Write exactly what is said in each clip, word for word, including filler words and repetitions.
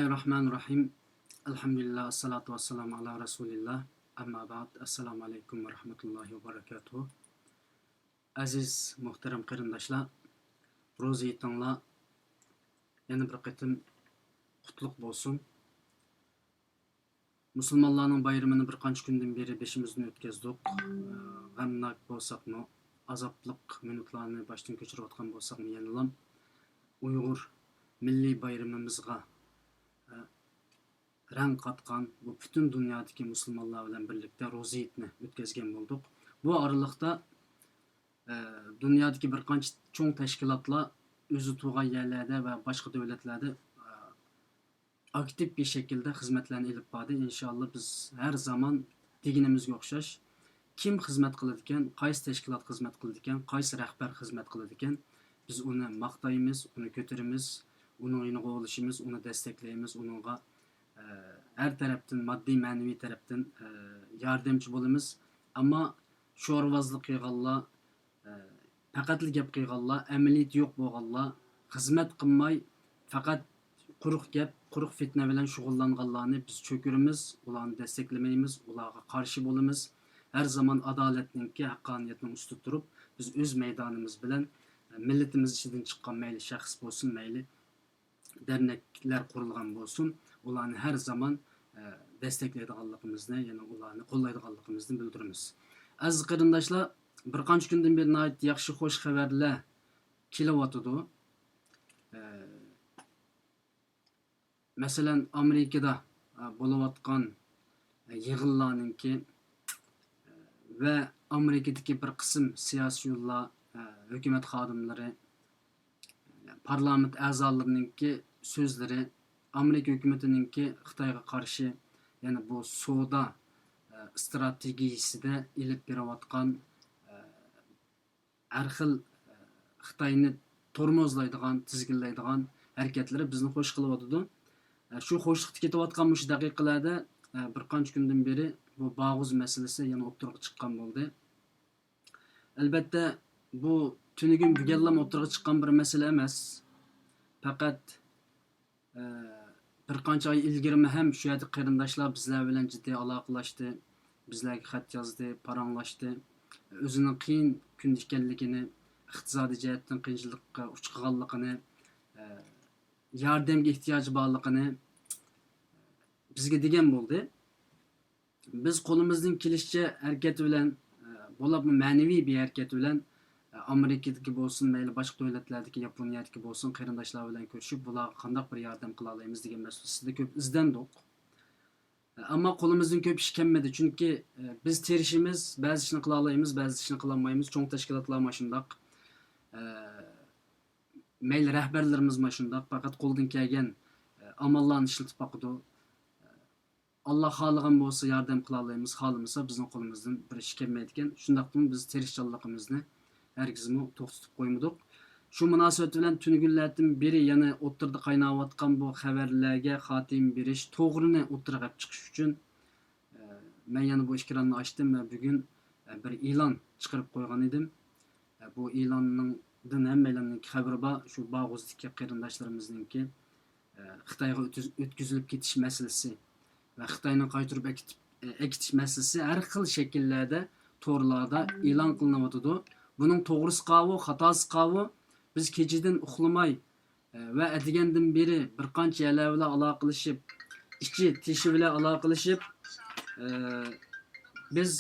بىسمىللاھىررەھمانىررەھىم. ئەلھەمدۇلىللا، ئەسسالاتۇ ۋەسسالامۇ ئالا رەسۇلىللا. ئەمما بەئد، ئەسسالامۇ ئەلەيكۇم ۋە رەھمەتۇللاھى ۋە بەرەكاتۇھۇ. ئەزىز، مۇھتەرەم قېرىنداشلار، روزا ھېيتىڭلار يەنە بىر قېتىم قۇتلۇق بولسۇن. مۇسۇلمانلارنىڭ بايرىمىنى بىر قانچە كۈندىن بېرى بېشىمىزدىن ئۆتكۈزدۇق. غەمناك بولساقمۇ، ئازابلىق مىنۇتلارنى باشتىن كەچۈرۈۋاتقان بولساقمۇ، يەنىلا ئۇيغۇر مىللىي بايرىمىمىزغا رەڭ قاتقان بۇ پۈتۈن دۇنيادىكى مۇسۇلمانلار بىلەن بىرلىكتە روزا ھېيتنى ئۆتكۈزگەن بولدۇق. بۇ ئارىلىقتا، ئە، دۇنيادىكى بىر قانچە چوڭ تەشكىلاتلار ئۆزى تۇرغان يەرلەردە ۋە باشقا دۆلەتلەردە، ئە، ئاكتىپ بىر شەكىلدە خىزمەتلەرنى ئېلىپ باردى. ئىنشائاللا، بىز ھەر زامان دېگىنىمىزگە ئوخشاش، كىم خىزمەت قىلىدىكەن، قايسى تەشكىلات خىزمەت قىلىدىكەن، قايسى رەھبەر خىزمەت قىلىدىكەن، بىز ئۇنى ماختايمىز، ئۇنى كۆتۈرىمىز، ئۇنىڭ يېنىغا ئولىشىمىز، ئۇنى دەستەكلەيمىز، ئۇنىڭغا، ئە، ھەر تەرەپتىن، ماددىي، مەنىۋى تەرەپتىن، ئە، ياردەمچى بولىمىز. ئەمما شورۋازلىق قىلغانلار، ئە، پەقەتلا گەپ قىلغانلار، ئەمەلىيىتى يوق بولغانلار، خىزمەت قىلماي، پەقەت قۇرۇق گەپ، قۇرۇق پىتنە بىلەن شۇغۇللانغانلارنى بىز چۆكۈرىمىز، ئۇلارنى دەستەكلىمەيمىز، ئۇلارغا قارشى بولىمىز. ھەر زامان ئادالەتنىڭكى، ھەققانىيەتنىڭ ئۈستىدە تۇرۇپ، بىز ئۆز مەيدانىمىز بىلەن، ئە، مىللىتىمىز ئىچىدىن چىققان مەيلى شەخس بولسۇن، مەيلى دەرنەكلەر قۇرۇلغان بولسۇن، ئۇلارنى ھەر زامان، ئە، دەستەكلەيدىغانلىقىمىزنى، يەنى ئۇلارنى قوللايدىغانلىقىمىزنى بىلدۈرىمىز. ئەزىز قېرىنداشلار، بىر قانچە كۈندىن بېرى ناھايىتى ياخشى، خۇش خەۋەرلەر كېلىۋاتىدۇ. ئە، مەسىلەن، ئامېرىكىدا، ئە، بولۇۋاتقان، ئە، يىغىنلارنىڭكى، ۋە ئامېرىكىدىكى بىر قىسىم سىياسىيونلار، ھۆكۈمەت خادىملىرى، پارلامېنت ئەزالىرىنىڭكى سۆزلىرى، ئامېرىكا ھۆكۈمىتىنىڭكى خىتايغا قارشى، يەنى بۇ سودا ئىستراتېگىيىسىدە ئېلىپ بېرىۋاتقان ھەر خىل خىتاينى تورمۇزلايدىغان، تىزگىنلەيدىغان ھەرىكەتلىرى بىزنى خوش قىلىۋاتىدۇ. شۇ خوشلۇقتا كېتىۋاتقان مۇشۇ دەقىقىلەردە، بىر قانچە كۈندىن بېرى بۇ باغۇز مەسىلىسى يەنە ئوتتۇرىغا چىققان بولدى. ئەلبەتتە، بۇ تۈنۈگۈن بۈگۈنلام ئوتتۇرىغا چىققان بىر مەسىلە ئەمەس. پەقەت، ئە، بىر قانچە ئاي ئىلگىرىمۇ ھەم شۇ يەردىكى قېرىنداشلار بىزلەر بىلەن جىددىي ئالاقىلەشتى، بىزلەرگە خەت يازدى، پاراڭلاشتى. ئۆزىنىڭ قىيىن كۈندە ئىكەنلىكىنى، ئىقتىسادىي جەھەتتىن قىيىنچىلىققا ئۇچرىغانلىقىنى، ئە، ياردەمگە ئېھتىياجى بارلىقىنى بىزگە دېگەن بولدى. بىز قولىمىزدىن كېلىشىچە ھەرىكەت بىلەن، ئە، بولۇپمۇ مەنىۋى بىر ھەرىكەت بىلەن، ئە، ئامېرىكىدىكى بولسۇن، مەيلى باشقا دۆلەتلەردىكى، ياپونىيەدىكى بولسۇن، قېرىنداشلار بىلەن كۆرۈشۈپ، بۇلارغا قانداق بىر ياردەم قىلالايمىز دېگەن مەسىلىسىدە كۆپ ئىزدەندۇق. ئە، ئەمما قولىمىزدىن كۆپ ئىش كەلمىدى، چۈنكى، ئە، بىز تىرىشىمىز، بەزى ئىشنى قىلالايمىز، بەزى ئىشنى قىلالمايمىز، چوڭ تەشكىلاتلارمۇ ئاشۇنداق. ئە، مەيلى رەھبەرلىرىمىزمۇ ئاشۇنداق، پەقەت قولىدىن كەلگەن، ئە، ئاماللارنى ئىشلىتىپ باقىدۇ. ئاللا خالىغان بولسا ياردەم قىلالايمىز، خالىمىسا بىزنىڭ قولىمىزدىن بىر ئىش كەلمەيدىكەن. شۇنداقتىمۇ بىز تىرىشچانلىقىمىزنى ھەرگىزمۇ توختىتىپ قويمىدۇق. شۇ مۇناسىۋەت بىلەن تۈنۈگۈنلەردىن بېرى يەنە ئوتتۇرىدا قايناۋاتقان بۇ خەۋەرلەرگە خاتىمە بېرىش، توغرىنى ئوتتۇرىغا ئېلىپ چىقىش ئۈچۈن، ئە، مەن يەنە بۇ ئېكراننى ئاچتىم ۋە بۈگۈن، ئە، بىر ئېلان چىقىرىپ قويغان ئىدىم. ئە، بۇ ئېلاندىن ھەممەيلەننىڭكى خەۋىرى بار، شۇ باغۇزدىكى قېرىنداشلىرىمىزنىڭكى ئە، خىتايغا ئۆتۈز-، ئۆتكۈزۈلۈپ كېتىش مەسىلىسى ۋە خىتاينىڭ قايتۇرۇپ ئەكېتىپ، ئە، ئەكېتىش مەسىلىسى ھەر خىل شەكىللەردە تورلاردا ئېلان قىلىنىۋاتىدۇ. بۇنىڭ توغرىسى قاۋۇ، خاتاسى قاۋۇ، بىز كېچىدىن ئۇخلىماي، ئە، ۋە ئەتىگەندىن بېرى بىر قانچە يەرلەر بىلەن ئالاقىلىشىپ، ئىچى تېشى بىلەن ئالاقىلىشىپ، ئە، بىز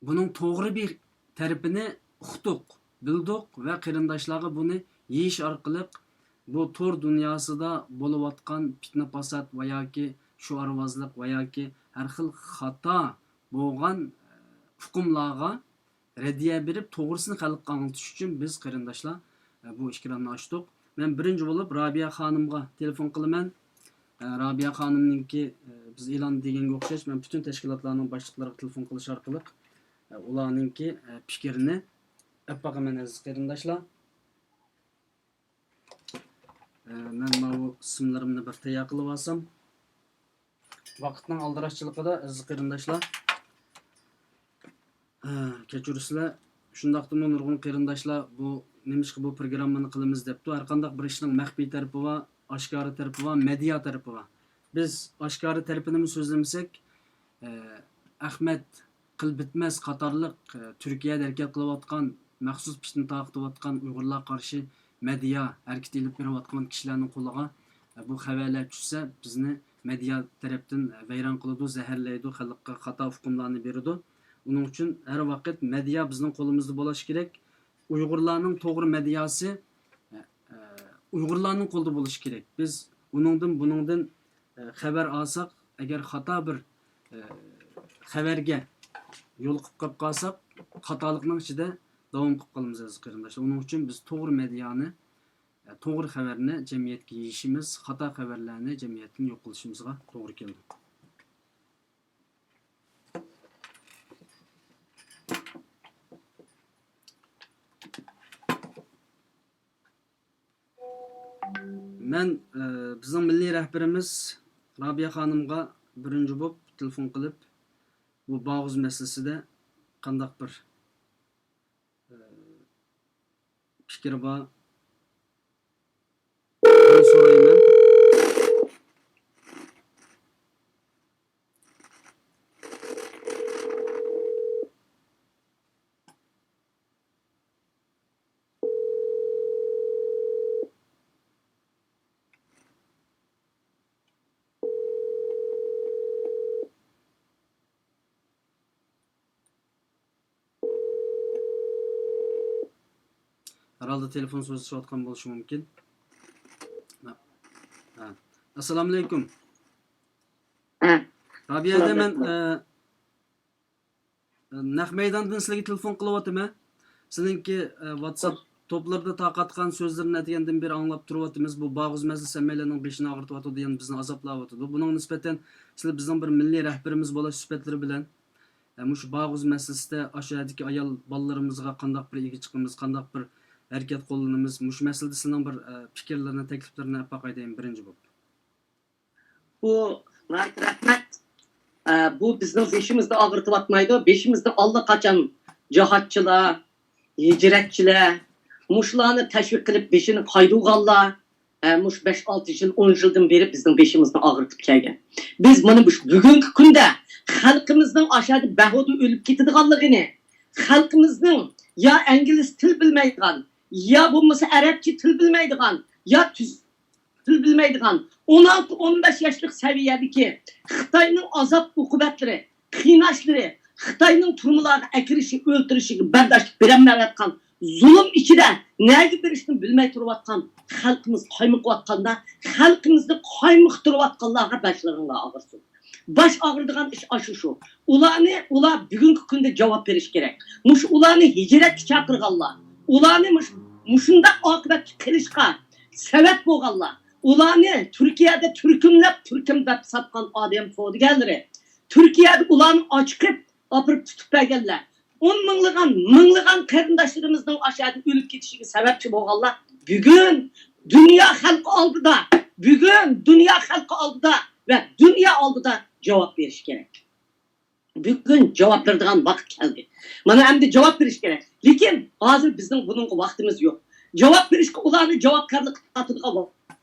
بۇنىڭ توغرا بىر تەرىپىنى ئۇقتۇق، بىلدۇق ۋە قېرىنداشلارغا بۇنى يېيىش ئارقىلىق بۇ تور دۇنياسىدا بولۇۋاتقان پىتنە-پاسات ۋە ياكى شوئارۋازلىق ۋە ياكى ھەر خىل خاتا بولغان ئۇقۇملارغا رەددىيە بېرىپ، توغرىسىنى خەلققە ئاڭلىتىش ئۈچۈن بىز قېرىنداشلار، ئە، بۇ ئېكراننى ئاچتۇق. مەن بىرىنچى بولۇپ رابىيە خانىمغا تېلېفون قىلىمەن. ئە، رابىيە خانىمنىڭكى، ئە، بىز ئېلان دېگەنگە ئوخشاش، مەن پۈتۈن تەشكىلاتلارنىڭ باشلىقلىرىغا تېلېفون قىلىش ئارقىلىق، ئە، ئۇلارنىڭكى، ئە، پىكرىنى ئەپ باقىمەن، ئەزىز قېرىنداشلار. ئە، مەن ماۋۇ سىملىرىمنى بىر تەييار قىلىۋالسام. ۋاقىتنىڭ ئالدىراشچىلىقىدا، ئەزىز قېرىنداشلار، ھە، كەچۈرۈسىلەر. شۇنداقتىمۇ نۇرغۇن قېرىنداشلار بۇ، نېمىشقا بۇ پروگراممىنى قىلىمىز دەپتۇ. ھەرقانداق بىر ئىشنىڭ مەخپىي تەرىپى بار. ئاشكارا تەرىپى بار، مېدىيا تەرىپى بار. بىز ئاشكارا تەرىپىنىمۇ سۆزلىمىسەك، ئە، ئەخمەت قىل بىتمەس قاتارلىق، ئە، تۈركىيەدە ھەرىكەت قىلىۋاتقان، مەخسۇس پىتنە تارقىتىۋاتقان ئۇيغۇرلارغا قارشى مېدىيا ھەرىكىتى ئېلىپ بېرىۋاتقان كىشىلەرنىڭ قولىغا، ئە، بۇ خەۋەرلەر چۈشسە، بىزنى مېدىيا تەرەپتىن ۋەيران قىلىدۇ، زەھەرلەيدۇ، خەلققە خاتا ئۇقۇملارنى بېرىدۇ. ئۇنىڭ ئۈچۈن ھەر ۋاقىت مېدىيا بىزنىڭ قولىمىزدا بولۇشى كېرەك. ئۇيغۇرلارنىڭ توغرا مېدىياسى، ئە، ئە، ئۇيغۇرلارنىڭ قولىدا بولۇشى كېرەك. بىز ئۇنىڭدىن، بۇنىڭدىن، ئە، خەۋەر ئالساق، ئەگەر خاتا بىر، ئە، خەۋەرگە يولۇقۇپ قېلىپ قالساق، خاتالىقنىڭ ئىچىدە داۋام قىلىپ قالىمىز، ئەزىز قېرىنداشلار. ئۇنىڭ ئۈچۈن بىز توغرا مېدىيانى، ئە، توغرا خەۋەرنى جەمئىيەتكە يېيىشىمىز، خاتا خەۋەرلەرنى جەمئىيەتتىن يوق قىلىشىمىزغا توغرا كېلىدۇ. مەن، ئە، بىزنىڭ مىللىي رەھبىرىمىز رابىيە خانىمغا بىرىنچى بولۇپ تېلېفون قىلىپ، بۇ باغۇز مەسىلىسىدە قانداق بىر، ئە، پىكرى بار، بۇنى سورايمەن. ھەرھالدا تېلېفون سۆزلىشىۋاتقان بولۇشى مۇمكىن. ھە. ئەسسالامۇئەلەيكۇم. ھە. رابىيە ھەدە، مەن، ئە، نەق مەيداندىن سىلەرگە تېلېفون قىلىۋاتىمەن. سىلىڭكى، ئە، ۋاتساپ توپلىرىدا تارقاتقان سۆزلىرىنى ئەتىگەندىن بېرى ئاڭلاپ تۇرۇۋاتىمىز. بۇ باغۇز مەسىلىسى ھەممەيلەننىڭ بېشىنى ئاغرىتىۋاتىدۇ، يەنە بىزنى ئازابلاۋاتىدۇ. بۇنىڭغا نىسبەتەن سىلەر بىزنىڭ بىر مىللىي رەھبىرىمىز بولۇش سۈپەتلىرى بىلەن، ئە، مۇشۇ باغۇز مەسىلىسىدە ئاشۇ يەردىكى ئايال بالىلىرىمىزغا قانداق بىر ئىگە چىقىمىز، قانداق بىر ھەرىكەت قوللىنىمىز، مۇشۇ مەسىلىدە سىلىنىڭ بىر، ئە، پىكىرلىرىنى، تەكلىپلىرىنى ئەپ باقاي دەيمەن بىرىنچى بولۇپ. بۇ ناھايىتى رەھمەت. ئە، بۇ بىزنىڭ بېشىمىزنى ئاغرىتىۋاتمايدۇ. بېشىمىزنى ئاللىقاچان جاھادچىلار، ھىجرەتچىلەر، مۇشۇلارنى تەشۋىق قىلىپ بېشىنى قايدۇرغانلار، ئە، مۇشۇ بەش، ئالتە يىل، ئون يىلدىن بېرى بىزنىڭ بېشىمىزنى ئاغرىتىپ كەلگەن. بىز مانا مۇشۇ بۈگۈنكى كۈندە خەلقىمىزنىڭ ئاشۇ يەردە بىھۇدە ئۆلۈپ كېتىدىغانلىقىنى، خەلقىمىزنىڭ يا ئىنگلىز تىل بىلمەيدىغان، يا بولمىسا ئەرەبچە تىل بىلمەيدىغان، يا تۈز تىل بىلمەيدىغان ئون ئالتە، ئون بەش ياشلىق سەۋىيەدىكى خىتاينىڭ ئازاب ئوقۇبەتلىرى، قىيناشلىرى، خىتاينىڭ تۈرمىلارغا ئەكىرىشى، ئۆلتۈرۈشىگە بەرداشلىق بېرەلمەيۋاتقان، زۇلۇم ئىچىدە نەگە بېرىشنى بىلمەي تۇرۇۋاتقان خەلقىمىز قايمۇقۇۋاتقاندا، خەلقىمىزنى قايمۇقتۇرۇۋاتقانلارغا باشلىرىڭلار ئاغرىسۇن. باش ئاغرىدىغان ئىش ئاشۇ شۇ. ئۇلارنى، ئۇلار بۈگۈنكى كۈندە جاۋاب بېرىشى كېرەك. مۇشۇ ئۇلارنى ھىجرەتكە چاقىرغانلار، ئۇلارنى مۇش-، مۇشۇنداق ئاقىۋەتكە قېلىشقا سەۋەب بولغانلار، ئۇلارنى تۈركىيەدە تۈركۈملەپ، تۈركۈم دەپ ساتقان ئادەم سودىگەرلىرى، تۈركىيەدە ئۇلارنى ئاچىقىپ ئاپىرىپ تۇتۇپ بەرگەنلەر، ئون مىڭلىغان، مىڭلىغان قېرىنداشلىرىمىزنىڭ ئاشۇ يەردە ئۆلۈپ كېتىشىگە سەۋەبچى بولغانلار بۈگۈن دۇنيا خەلقى ئالدىدا، بۈگۈن دۇنيا خەلقى ئالدىدا ۋە دۇنيا ئالدىدا جاۋاب بېرىشى كېرەك. بۈگۈن جاۋاب بېرىدىغان ۋاقىت كەلدى. مانا ئەمدى جاۋاب بېرىش كېرەك. لېكىن ھازىر بىزنىڭ بۇنىڭغا ۋاقتىمىز يوق. جاۋاب بېرىشكە ئۇلارنى جاۋابكارلىققا تارتىدىغان ۋاقىت.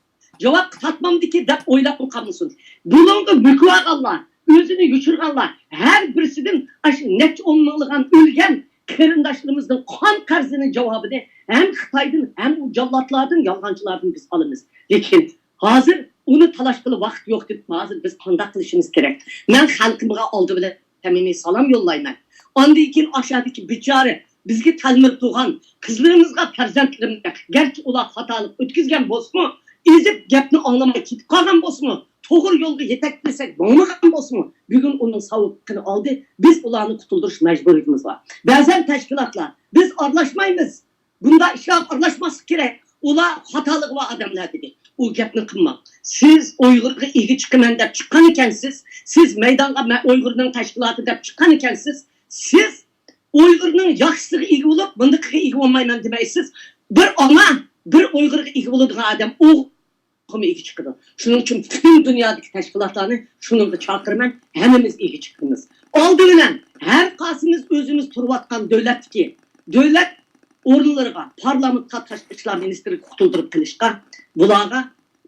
جاۋاب تارتمامدىكى دەپ ئويلاپمۇ قالمىسۇن. بۇنىڭغا مۆكۈۋالغانلار، ئۆزىنى يوشۇرغانلار، ھەر بىرسىدىن ئاشۇ نەچچە ئون مىڭلىغان ئۆلگەن قېرىنداشلىرىمىزنىڭ قان قەرزىنى جاۋابىنى ھەم خىتايدىن، ھەم ئۇ جاللاتلاردىن، يالغانچىلاردىن بىز ئالىمىز. لېكىن ھازىر ئۇنى تالاشقىلى ۋاقىت يوق دەپ، ھازىر بىز قانداق قىلىشىمىز كېرەك؟ مەن خەلقىمغا ئالدى بىلەن سەمىمىي سالام يوللايمەن. ئاندىن كېيىن ئاشۇ يەردىكى بىچارە بىزگە تەلمۈرۈپ تۇرغان قىزلىرىمىزغا، پەرزەنتلىرىمىزگە، گەرچە ئۇلار خاتالىق ئۆتكۈزگەن بولسىمۇ، ئېزىپ گەپنى ئاڭلىماي كېتىپ قالغان بولسىمۇ، توغرا يولغا يېتەكلىسەك ماڭمىغان بولسىمۇ، بۈگۈن ئۇنىڭ ساۋابىنى ئالدى. بىز ئۇلارنى قۇتۇلدۇرۇش مەجبۇرىيىتىمىز بار. بەزەن تەشكىلاتلار، بىز ئارىلاشمايمىز، بۇنداق ئىشلارغا ئارىلاشماسلىق كېرەك، ئۇلار خاتالىقى بار ئادەملەر دېدى. ئۇ گەپنى قىلماڭ. سىز ئۇيغۇرغا ئىگە چىقىمەن دەپ چىققان ئىكەنسىز، سىز مەيدانغا مەن ئۇيغۇرنىڭ تەشكىلاتى دەپ چىققان ئىكەنسىز، سىز ئۇيغۇرنىڭ ياخشىسىغا ئىگە بولۇپ، مۇندىقىغا ئىگە بولمايمەن دېمەيسىز. بىر ئانا بىر ئۇيغۇرغا ئىگە بولىدىغان ئادەم ئۇ تېخىمۇ ئىگە چىقىدۇ. شۇنىڭ ئۈچۈن پۈتۈن دۇنيادىكى تەشكىلاتلارنى شۇنىڭغا چاقىرىمەن، ھەممىمىز ئىگە چىقىمىز. ئالدى بىلەن ھەر قايسىمىز ئۆزىمىز تۇرۇۋاتقان دۆلەتتىكى دۆلەت ئورۇنلىرىغا، پارلامېنتقا، تاشقى ئىشلار مىنىستىرىگە قۇتۇلدۇرۇپ قىلىشقا، بۇلارغا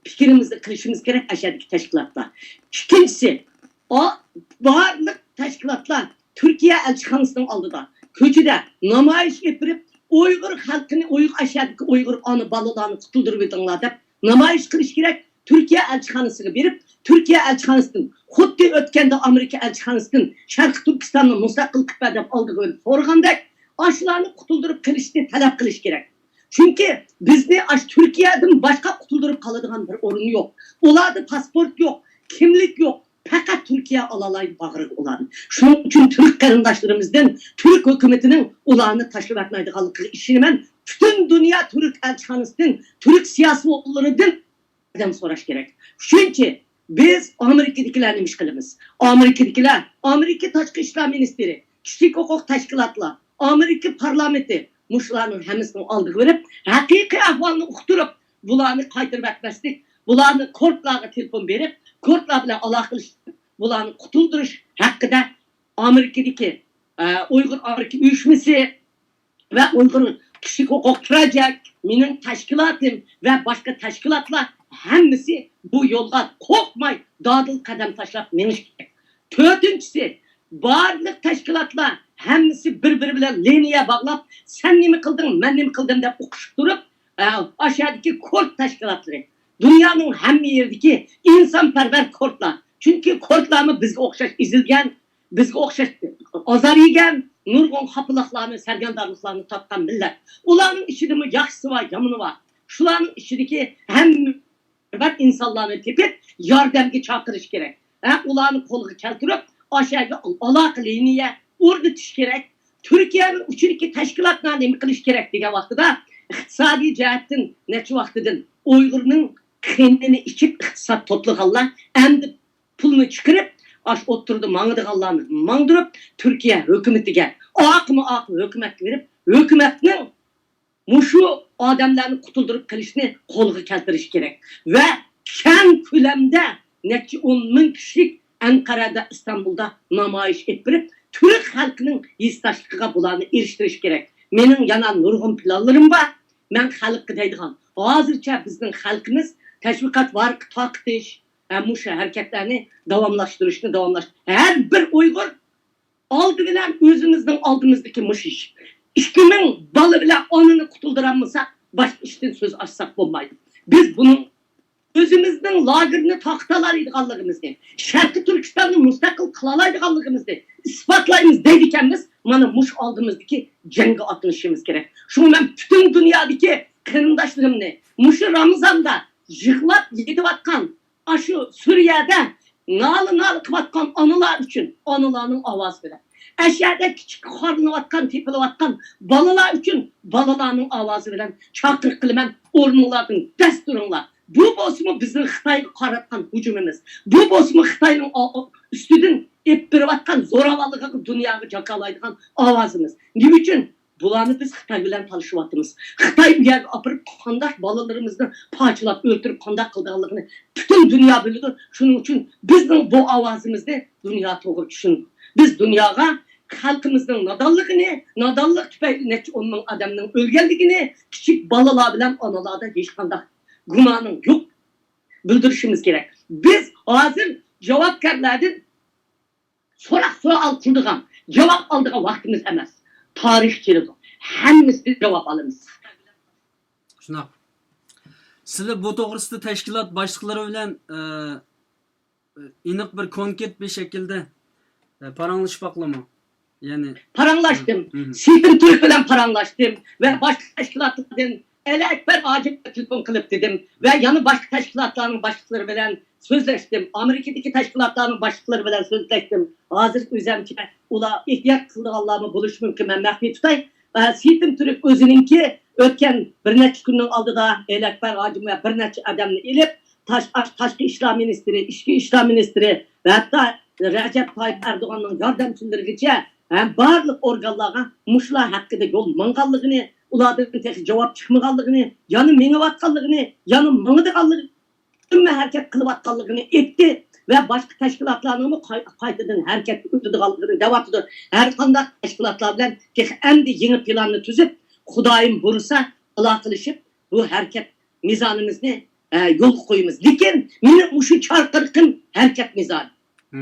پىكرىمىزنى قىلىشىمىز كېرەك ئەشەدىكى تەشكىلاتلار. ئىككىنچىسى، ئا-، بارلىق تەشكىلاتلار تۈركىيە ئەلچىخانىسىنىڭ ئالدىدا، كوچىدە نامايىش ئېلىپ بېرىپ، ئۇيغۇر خەلقىنى، ئۇيغۇر، ئەشەدىكى ئۇيغۇر ئانا بالىلارنى قۇتۇلدۇرۇۋېتىڭلار دەپ نامايىش قىلىش كېرەك. تۈركىيە ئەلچىخانىسىغا بېرىپ، تۈركىيە ئەلچىخانىسىدىن، خۇددى ئۆتكەندە ئامېرىكا ئەلچىخانىسىدىن شەرقىي تۈركىستاننى مۇستەقىل قىلىپ بەر دەپ ئالدىغا بېرىپ سورىغاندەك، ئاشۇلارنى قۇتۇلدۇرۇپ قېلىشنى تەلەپ قىلىش كېرەك. چۈنكى بىزنى ئاشۇ تۈركىيەدىن باشقا قۇتۇلدۇرۇپ قالىدىغان بىر ئورۇن يوق. ئۇلاردا پاسپورت يوق، كىملىك يوق. پەقەت تۈركىيە ئالالايدۇ باغرىغا ئۇلارنى. شۇنىڭ ئۈچۈن تۈرك قېرىنداشلىرىمىزدىن تۈرك ھۆكۈمىتىنىڭ ئۇلارنى تاشلىۋەتمەيدىغانلىقىغا ئىشىنىمەن. پۈتۈن دۇنيا تۈرك ئەلچىخانىسىدىن، تۈرك سىياسىيونلىرىدىن ياردەم سوراش كېرەك. شۇنچە بىز ئامېرىكىدىكىلەر نېمە ئىش قىلىمىز؟ ئامېرىكىدىكىلەر، ئامېرىكا تاشقى ئىشلار مىنىستىرى، كىشىلىك ھوقۇق تەشكىلاتلار، ئامېرىكا پارلامېنتى مۇشۇلارنىڭ ھەممىسىنىڭ ئالدىغا بېرىپ، ھەقىقىي ئەھۋالنى ئۇقتۇرۇپ، بۇلارنى قايتۇرۇپ ئەتمەسلىك، بۇلارنى كورتلارغا تېلېفون بېرىپ، كورتلار بىلەن ئالاقىلىشىپ، بۇلارنى قۇتۇلدۇرۇش ھەققىدە ئامېرىكىدىكى، ئە، ئۇيغۇر ئامېرىكا ئۇيۇشمىسى ۋە ئۇيغۇر كىشىلىك ھوقۇق پروجېكت، مېنىڭ تەشكىلاتىم ۋە باشقا تەشكىلاتلار ھەممىسى بۇ يولغا قورقماي دادىل قەدەم تاشلاپ مېڭىشى كېرەك. تۆتىنچىسى، بارلىق تەشكىلاتلار ھەممىسى بىر-بىرى بىلەن لىنىيە باغلاپ، سەن نېمە قىلدىڭ، مەن نېمە قىلدىم دەپ ئۇقۇشۇپ تۇرۇپ، ئە، ئاشۇ يەردىكى كورت تەشكىلاتلىرى، دۇنيانىڭ ھەممە يېرىدىكى ئىنسانپەرۋەر كورتلار. چۈنكى كورتلارمۇ بىزگە ئوخشاش ئېزىلگەن، بىزگە ئوخشاش ئازار يېگەن، نۇرغۇن خاپىلىقلارنى، سەرگەردانلىقلارنى تارتقان مىللەت. ئۇلارنىڭ ئىچىدىمۇ ياخشىسى بار، يامىنى بار. شۇلارنىڭ ئىچىدىكى ھەممە بىر ئىنسانلارنى تېپىپ، ياردەمگە چاقىرىش كېرەك. ھە، ئۇلارنى قولغا كەلتۈرۈپ، ئاشۇ يەرگە ئالاقە لىنىيە ئورنىتىش كېرەك. تۈركىيەنىڭ ئۇچىدىكى تەشكىلاتلار نېمە قىلىش كېرەك دېگەن ۋاقتىدا، ئىقتىسادىي جەھەتتىن نەچچە ۋاقتىدىن ئۇيغۇرنىڭ قېنىنى ئىچىپ ئىقتىساد توپلىغانلار ئەمدى پۇلنى چىقىرىپ، ئاشۇ ئوتتۇرىدا ماڭىدىغانلارنى ماڭدۇرۇپ، تۈركىيە ھۆكۈمىتىگە، ئاقمۇ ئاق ھۆكۈمەتكە بېرىپ، ھۆكۈمەتنىڭ مۇشۇ ئادەملەرنى قۇتۇلدۇرۇپ قېلىشنى قولغا كەلتۈرۈش كېرەك ۋە كەڭ كۆلەمدە نەچچە ئون مىڭ كىشىلىك ئەنقەرەدە، ئىستانبۇلدا نامايىش ئېلىپ بېرىپ، تۈرك خەلقىنىڭ ھېسداشلىقىغا بۇلارنى ئېرىشتۈرۈش كېرەك. مېنىڭ يەنە نۇرغۇن پىلانلىرىم بار. مەن خەلققە دەيدىغان، ھازىرچە بىزنىڭ خەلقىمىز تەشۋىقات ۋارىقى تارقىتىش، ھە، مۇشۇ ھەرىكەتلەرنى داۋاملاشتۇرۇشنى داۋاملاش-، ھەر بىر ئۇيغۇر ئالدى بىلەن ئۆزىمىزنىڭ ئالدىمىزدىكى مۇشۇ ئىش. ئىككى مىڭ بالا بىلەن ئانىنى قۇتۇلدۇرالمىساق، باشقا ئىشتىن سۆز ئاچساق بولمايدۇ. بىز بۇنىڭ ئۆزىمىزنىڭ لاگېرىنى تارقىتالايدىغانلىقىمىزنى، شەرقىي تۈركىستاننى مۇستەقىل قىلالايدىغانلىقىمىزنى ئىسپاتلايمىز دەيدىكەنمىز، مانا مۇشۇ ئالدىمىزدىكى جەڭگە ئاتلىنىشىمىز كېرەك. شۇڭا مەن پۈتۈن دۇنيادىكى قېرىنداشلىرىمنى مۇشۇ رامىزاندا يىغلاپ يېتىۋاتقان، ئاشۇ سۈرىيەدە نالە-نالە قىلىۋاتقان ئانىلار ئۈچۈن ئانىلارنىڭ ئاۋازى بىلەن، ئەشەدە كىچىك خارلىنىۋاتقان، تېپىلىۋاتقان بالىلار ئۈچۈن بالىلارنىڭ ئاۋازى بىلەن چاقىرىق قىلىمەن، ئورنۇڭلاردىن دەس تۇرۇڭلار. بۇ بولسىمۇ بىزنىڭ خىتايغا قاراتقان ھۇجۇمىمىز. بۇ بولسىمۇ خىتاينىڭ ئا-، ئا-، ئۈستىدىن ئېلىپ بېرىۋاتقان زوراۋانلىقىغا دۇنياغا جاكارلايدىغان ئاۋازىمىز. نېمە ئۈچۈن؟ بۇلارنى بىز خىتاي بىلەن تالىشىۋاتىمىز. خىتاي ئۇ يەرگە ئاپىرىپ، قانداق بالىلىرىمىزنى پارچىلاپ، ئۆلتۈرۈپ، قانداق قىلىدىغانلىقىنى پۈتۈن دۇنيا بىلىدۇ. شۇنىڭ ئۈچۈن بىزنىڭ بۇ ئاۋازىمىزنى دۇنيا توغرا چۈشىنىدۇ. بىز دۇنياغا خەلقىمىزنىڭ نادانلىقىنى، نادانلىق تۈپەيلى نەچچە ئون مىڭ ئادەمنىڭ ئۆلگەنلىكىنى، كىچىك بالىلار بىلەن ئانىلاردا ھېچقانداق گۇمانىڭ يوق بىلدۈرۈشىمىز كېرەك. بىز ھازىر جاۋابكارلاردىن سوراق سوئال قىلىدىغان، جاۋاب ئالىدىغان ۋاقتىمىز ئەمەس. تارىخ كېلىدۇ. ھەممىسىدىن جاۋاب ئالىمىز. شۇنداق. سىلەر بۇ توغرىسىدا تەشكىلات باشلىقلىرى بىلەن، ئە، ئېنىق بىر كونكرېت بىر شەكىلدە، ئە، پاراڭلىشىپ باقلىمۇ؟ يەنى پاراڭلاشتىم. مم. سېيىتىم تۈرك بىلەن پاراڭلاشتىم ۋە باشقا تەشكىلاتلاردىن ئەلى ئەكبەر ھاجىمغا تېلېفون قىلىپ دېدىم ۋە يەنە باشقا تەشكىلاتلارنىڭ باشلىقلىرى بىلەن سۆزلەشتىم. ئامېرىكىدىكى تەشكىلاتلارنىڭ باشلىقلىرى بىلەن سۆزلەشتىم. ھازىر ئۆزەمچە ئۇلار ئېھتىيات قىلىدىغانلارمۇ بولۇشى مۇمكىن، مەن مەخپىي تۇتاي. ئە، سېيىتىم تۈرك ئۆزىنىڭكى ئۆتكەن بىر نەچچە كۈننىڭ ئالدىدا ئەلى ئەكبەر ھاجىم ۋە بىر نەچچە ئادەمنى ئېلىپ، تاش-، ئاش-، تاشقى ئىشلار مىنىستىرى، ئىچكى ئىشلار مىنىستىرى ۋە ھەتتا رەجەپ تايىپ ئەردوغاننىڭ ياردەمچىلىرىگىچە ھەم بارلىق ئورگانلارغا مۇشۇلار ھەققىدە يول ماڭغانلىقىنى، ئۇلاردىن تېخى جاۋاب چىقمىغانلىقىنى، يەنە مېڭىۋاتقانلىقىنى، يەنە ماڭىدىغانلىقىنى، ھەممە ھەرىكەت قىلىۋاتقانلىقىنى ئېيتتى ۋە باشقا تەشكىلاتلارنىڭمۇ قاي-، قايتىدىن ھەرىكەتكە ئۆتىدىغانلىقىنى دەۋاتىدۇ. ھەر قانداق تەشكىلاتلار بىلەن تېخى ئەمدى يېڭى پىلاننى تۈزۈپ، خۇدايىم بۇيرۇسا ئالاقىلىشىپ، بۇ ھەرىكەت مىزانىمىزنى ئە، يولغا قويىمىز. لېكىن مېنىڭ مۇشۇ چاقىرىقىم ھەرىكەت مىزانى.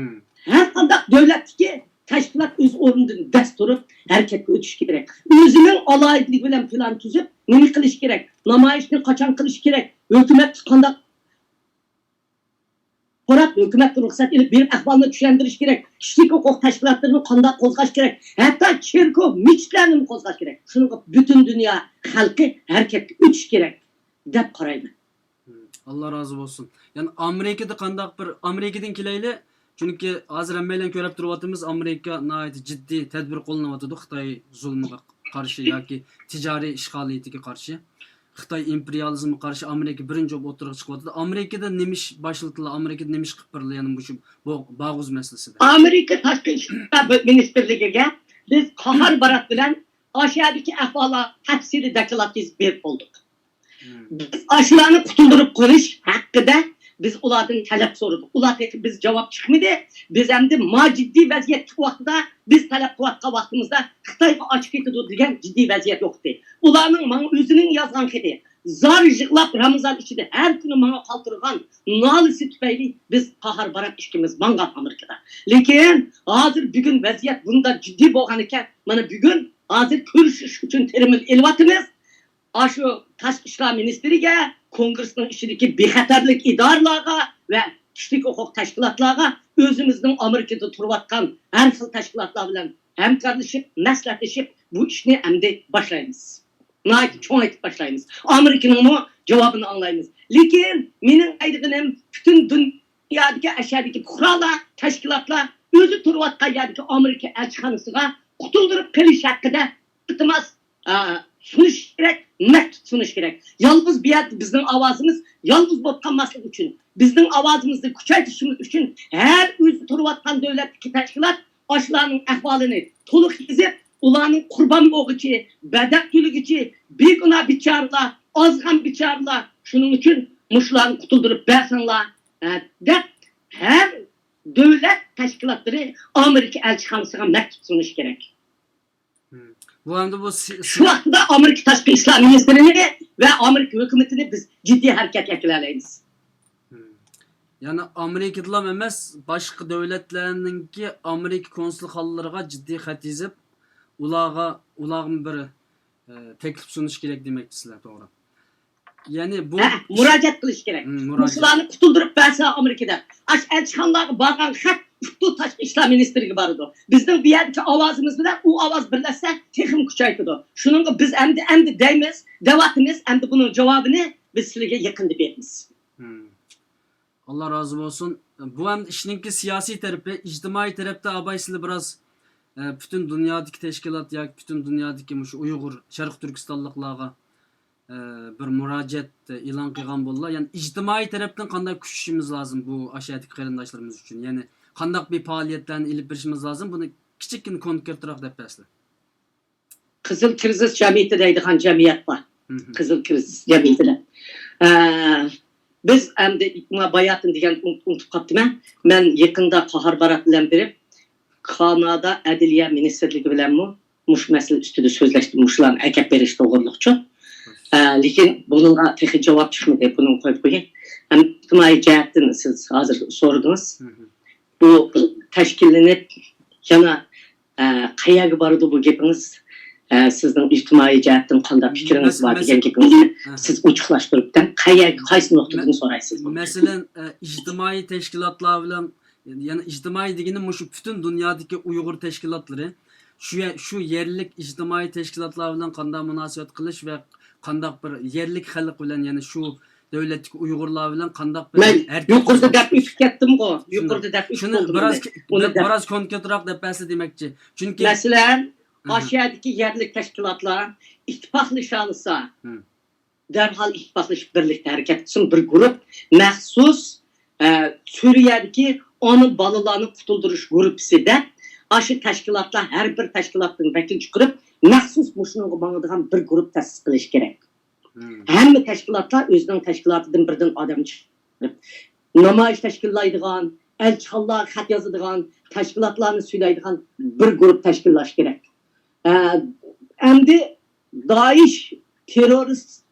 ھەر قانداق دۆلەتتىكى تەشكىلات ئۆز ئورنىدىن دەس تۇرۇپ ھەرىكەتكە ئۆتۈشى كېرەك. ئۆزىنىڭ ئالاھىدىلىكى بىلەن پىلان تۈزۈپ، نېمە قىلىشى كېرەك، نامايىشنى قاچان قىلىشى كېرەك، ھۆكۈمەتكە قانداق سوراپ، ھۆكۈمەتتىن رۇخسەت ئېلىپ بېرىپ ئەھۋالنى چۈشەندۈرۈش كېرەك، كىشىلىك ھوقۇق تەشكىلاتلىرىنى قانداق قوزغاش كېرەك، ھەتتا چېركوۋ، مەسچىتلەرنىمۇ قوزغاش كېرەك. شۇنىڭغا پۈتۈن دۇنيا خەلقى ھەرىكەتكە ئۆتۈشى كېرەك دەپ قارايمەن. ئاللا رازى بولسۇن. يەنى ئامېرىكىدا قانداق بىر، ئامېرىكىدىن كېلەيلى. چۈنكى ھازىر ھەممەيلەن كۆرۈپ تۇرۇۋاتىمىز، ئامېرىكا ناھايىتى جىددىي تەدبىر قوللىنىۋاتىدۇ خىتاي زۇلمىغا قارشى ياكى تىجارىي ئىشغالىيىتىگە قارشى. خىتاي ئىمپېرىيالىزمىغا قارشى ئامېرىكا بىرىنچى بولۇپ ئوتتۇرىغا چىقىۋاتىدۇ. ئامېرىكىدا نېمە ئىش باشلىتىلدى؟ ئامېرىكىدا نېمە ئىش قىلىپ بېرىلدى؟ يەنە مۇشۇ بو-، باغۇز مەسىلىسىدە. ئامېرىكا تاشقى ئىشلار مىنىستىرلىكىگە بىز قاھار بارات بىلەن ئاشۇ يەردىكى ئەھۋاللار تەپسىلىي دوكلات يېزىپ بېرىپ بولدۇق. بىز ئاشۇلارنى قۇتۇلدۇرۇپ قويۇش ھەققىدە بىز ئۇلاردىن تەلەپ سورىدۇق. ئۇلار تېخى بىز جاۋاب چىقمىدى. بىز ئەمدى ما جىددىي ۋەزىيەتلىك ۋاقتىدا، بىز تەلەپ قىلىۋاتقان ۋاقتىمىزدا خىتايغا ئاچ كېتىدۇ دېگەن جىددىي ۋەزىيەت يوق ئىدى. ئۇلارنىڭ ماڭا ئۆزىنىڭ يازغان خېتى، زار يىغلاپ رامىزان ئىچىدە ھەر كۈنى ماڭا قالتۇرغان نالىسى تۈپەيلى بىز قاھار بارات ئىككىمىز ماڭغان ئامېرىكىدا. لېكىن ھازىر بۈگۈن ۋەزىيەت بۇنداق جىددىي بولغان ئىكەن، مانا بۈگۈن ھازىر كۆرۈشۈش ئۈچۈن تېرمىنال ئېلىۋاتىمىز. ئاشۇ تاشقى ئىشلار مىنىستىرىگە، كونگرېسنىڭ ئىچىدىكى بىخەتەرلىك ئىدارىلارغا ۋە كىشىلىك ھوقۇق تەشكىلاتلارغا ئۆزىمىزنىڭ ئامېرىكىدا تۇرۇۋاتقان ھەر خىل تەشكىلاتلار بىلەن ھەمكارلىشىپ، مەسلىھەتلىشىپ، بۇ ئىشنى ئەمدى باشلايمىز. ناھايىتى چوڭايتىپ باشلايمىز. ئامېرىكىنىڭمۇ جاۋابىنى ئاڭلايمىز. لېكىن مېنىڭ ئايتىدىغىنىم، پۈتۈن دۇنيادىكى ئاشۇ يەردىكى پۇقرالار، تەشكىلاتلار ئۆزى تۇرۇۋاتقان يەردىكى ئامېرىكا ئەلچىخانىسىغا قۇتۇلدۇرۇپ قېلىش ھەققىدە ئىلتىماس ئا، سۇنۇش كېرەك، مەكتۇپ سۇنۇش كېرەك. يالغۇز بۇ يەردە بىزنىڭ ئاۋازىمىز، يالغۇز بولۇپ قالماسلىقى ئۈچۈن، بىزنىڭ ئاۋازىمىزنى كۈچەيتىشىمىز ئۈچۈن ھەر ئۆزى تۇرۇۋاتقان دۆلەتتىكى تەشكىلات ئاشۇلارنىڭ ئەھۋالىنى تولۇق يېزىپ، ئۇلارنىڭ قۇربان بولغۇچى، بەدەل تۆلىگۈچى، بىگۇناھ بىچارىلار، ئازغان بىچارىلار، شۇنىڭ ئۈچۈن مۇشۇلارنى قۇتۇلدۇرۇپ بەرسەڭلار، ئە، دەپ ھەر دۆلەت تەشكىلاتلىرى ئامېرىكا ئەلچىخانىسىغا مەكتۇپ سۇنۇشى كېرەك. بۇ ئەمدى بۇ سى-، شۇ ۋاقىتتا ئامېرىكا تاشقى ئىشلار مىنىستىرىنى ۋە ئامېرىكا ھۆكۈمىتىنى بىز جىددىي ھەرىكەتكە ئەكېلەلەيمىز. يەنى ئامېرىكىدىلا ئەمەس، باشقا دۆلەتلەرنىڭكى ئامېرىكا كونسۇلخانىلىرىغا جىددىي خەت يېزىپ، ئۇلارغا، ئۇلارغىمۇ بىر، ئە، تەكلىپ سۇنۇش كېرەك دېمەكچىسىلەر، توغرا. يەنى بۇ ھە، مۇراجىئەت قىلىش كېرەك. مۇشۇلارنى قۇتۇلدۇرۇپ بەرسە ئامېرىكا دەپ. ئاشۇ ئەلچىخانىلارغا بارغان خەت ئۇتتۇ تاشقى ئىشلار مىنىستىرىگە بارىدۇ. بىزنىڭ بۇ يەردىكى ئاۋازىمىز بىلەن ئۇ ئاۋاز بىرلەشسە تېخىمۇ كۈچەيتىدۇ. شۇنىڭغا بىز ئەمدى، ئەمدى دەيمىز، دەۋاتىمىز، ئەمدى بۇنىڭ جاۋابىنى بىز سىلىگە يېقىندا بېرىمىز. ئاللا رازى بولسۇن. بۇ ئەمدى ئىشنىڭكى سىياسىي تەرىپى، ئىجتىمائىي تەرەپتە ئاباي سىلى بىراز، ئە، پۈتۈن دۇنيادىكى تەشكىلات ياكى پۈتۈن دۇنيادىكى مۇشۇ ئۇيغۇر، شەرقىي تۈركىستانلىقلارغا، ئە، بىر مۇراجىئەت ئېلان قىلغان بولدىلا. يەنى ئىجتىمائىي تەرەپتىن قانداق كۈچىشىمىز لازىم بۇ ئاشۇ يەردىكى قېرىنداشلىرىمىز ئۈچۈن؟ يەنى قانداق بىر پائالىيەتلەرنى ئېلىپ بېرىشىمىز لازىم؟ بۇنى كىچىككىنە كونكرېتراق دەپ بەرسىلە. قىزىل كىرىزىس جەمئىيىتى دەيدىغان جەمئىيەت بار. قىزىل كىرىزىس جەمئىيىتى دەپ. ئە، بىز ئەمدى مانا باياتىن دېگەن ئۇن-، ئۇنتۇپ قاپتىمەن. مەن يېقىندا قاھار بارات بىلەن بېرىپ، كانادا ئەدلىيە مىنىستىرلىكى بىلەنمۇ مۇشۇ مەسىلە ئۈستىدە سۆزلەشتىم، مۇشۇلارنى ئەكەپ بېرىش توغرىلىقچۇ. ئە، لېكىن بۇنىڭغا تېخى جاۋاب چىقمىدى، بۇنىڭغا قويۇپ قوياي. ئەمدى ئىجتىمائىي جەھەتتىن سىز ھازىر سورىدىڭىز. بۇ تەشكىللىنىپ يەنە، ئە، قەيەرگە بارىدۇ بۇ گېپىڭىز؟ ئە، سىزنىڭ ئىجتىمائىي جەھەتتىن قانداق پىكرىڭىز بار دېگەن گېپىڭىزنى سىز ئوچۇقلاشتۇرۇپ بەرسەڭ، قەيەرگە، قايسى نۇقتىدىن سورايسىز بۇنى؟ مەسىلەن، ئە، ئىجتىمائىي تەشكىلاتلار بىلەن، يەنى ئىجتىمائىي دېگىنىم مۇشۇ پۈتۈن دۇنيادىكى ئۇيغۇر تەشكىلاتلىرى، شۇ يە-، شۇ يەرلىك ئىجتىمائىي تەشكىلاتلار بىلەن قانداق مۇناسىۋەت قىلىش ۋە قانداق بىر يەرلىك خەلق بىلەن، يەنى شۇ دۆلەتتىكى ئۇيغۇرلار بىلەن قانداق بىر مەن ھەرىكەت يۇقىرىدا دەپ ئۆتۈپ كەتتىمغۇ، يۇقىرىدا دەپ ئۆتۈپ شۇنى بولدۇم بىراز، ئۇنى دەپ بىراز كونكرېتراق دەپ بەرسە دېمەكچى. چۈنكى مەسىلەن، ئاشۇ يەردىكى يەرلىك تەشكىلاتلار ئىتتىپاقلىشالىسا، دەرھال ئىتتىپاقلىشىپ بىرلىكتە ھەرىكەت قىلسۇن، بىر گۇرۇپ مەخسۇس، ئە، سۈرىيەدىكى ئانا بالىلارنى قۇتۇلدۇرۇش گۇرۇپپىسى دەپ، ئاشۇ تەشكىلاتلار ھەر بىر تەشكىلاتتىن ۋەكىل چىقىرىپ، مەخسۇس مۇشۇنىڭغا ماڭىدىغان بىر گۇرۇپ تەسىس قىلىش كېرەك. ھەممە تەشكىلاتلار ئۆزىنىڭ تەشكىلاتىدىن بىردىن ئادەم چىقىرىپ، نامايىش تەشكىللايدىغان، ئەلچىخانىلارغا خەت يازىدىغان، تەشكىلاتلارنى سۈيلەيدىغان بىر گۇرۇپ تەشكىللاش كېرەك. ئە، ئەمدى دائىش تېررورىست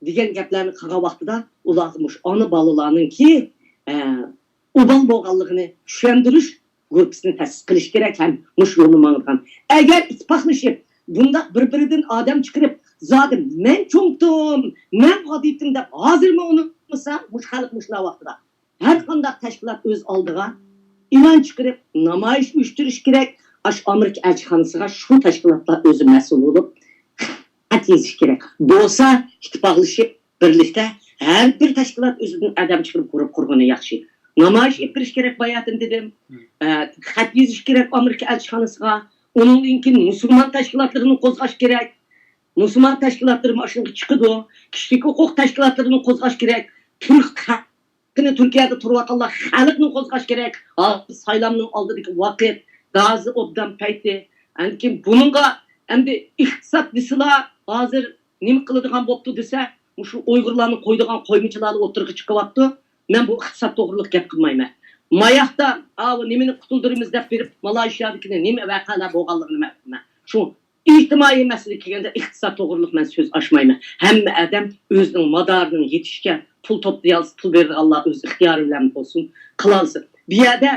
دېگەن گەپلەرنى قىلغان ۋاقتىدا ئۇلارغا مۇشۇ ئانا بالىلارنىڭكى ئوبال بولغانلىقىنى چۈشەندۈرۈش گۇرۇپپىسىنى تەسىس قىلىش كېرەك ھەم مۇشۇ يولنى ماڭىدىغان. ئەگەر ئىتتىپاقلىشىپ بۇنداق بىر-بىرىدىن ئادەم چىقىرىپ، زادى مەن چوڭتۇم، مەن غادىيتىم دەپ ھازىرمۇ ئۇنىمىسا، مۇشۇ خەلق مۇشۇنداق ۋاقتىدا ھەر قانداق تەشكىلات ئۆز ئالدىغا ئېلان چىقىرىپ، نامايىش ئۇيۇشتۇرۇش كېرەك. ئاشۇ ئامېرىكا ئەلچىخانىسىغا شۇ تەشكىلاتلار ئۆزى مەسئۇل بولۇپ خەت يېزىش كېرەك. بولسا ئىتتىپاقلىشىپ، بىرلىكتە ھەر بىر تەشكىلات ئۆزىدىن ئادەم چىقىرىپ گۇرۇپ قۇرغىنى ياخشى. نامايىش ئېلىپ بېرىش كېرەك، باياتىن دېدىم. ئە، خەت يېزىش كېرەك ئامېرىكا ئەلچىخانىسىغا. ئۇنىڭدىن كېيىن مۇسۇلمان تەشكىلاتلىرىنى قوزغاش كېرەك. مۇسۇلمان تەشكىلاتلىرى مانا شۇنىڭغا چىقىدۇ. كىشىلىك ھوقۇق تەشكىلاتلىرىنى قوزغاش كېرەك. تۈرك خەلقىنى، تۈركىيەدە تۇرۇۋاتقانلار خەلقنى قوزغاش كېرەك. ھازىر سايلامنىڭ ئالدىدىكى ۋاقىت، گازى ئوبدان پەيتى. ئاندىن كېيىن بۇنىڭغا ئەمدى ئىقتىساد دېسىلا ھازىر نېمە قىلىدىغان بوپتۇ دېسە، مۇشۇ ئۇيغۇرلارنى قويىدىغان قويمىچىلارلا ئوتتۇرىغا چىقىۋاپتۇ. مەن بۇ ئىقتىساد توغرىلىق گەپ قىلمايمەن. ماياقتا ئاۋۇ نېمىنى قۇتۇلدۇرىمىز دەپ بېرىپ، مالايشىيادىكىنى نېمە ۋەقەلەر بولغانلىقىنى مەن، شۇ ئىجتىمائىي مەسىلىگە كەلگەندە ئىقتىساد توغرىلىق مەن سۆز ئاچمايمەن. ھەممە ئادەم ئۆزىنىڭ مادارىنىڭ يېتىشىچە پۇل توپلىيالسا، پۇل بېرىدىغانلار ئۆز ئىختىيارى بىلەن بولسۇن، قىلالسا. بۇ يەردە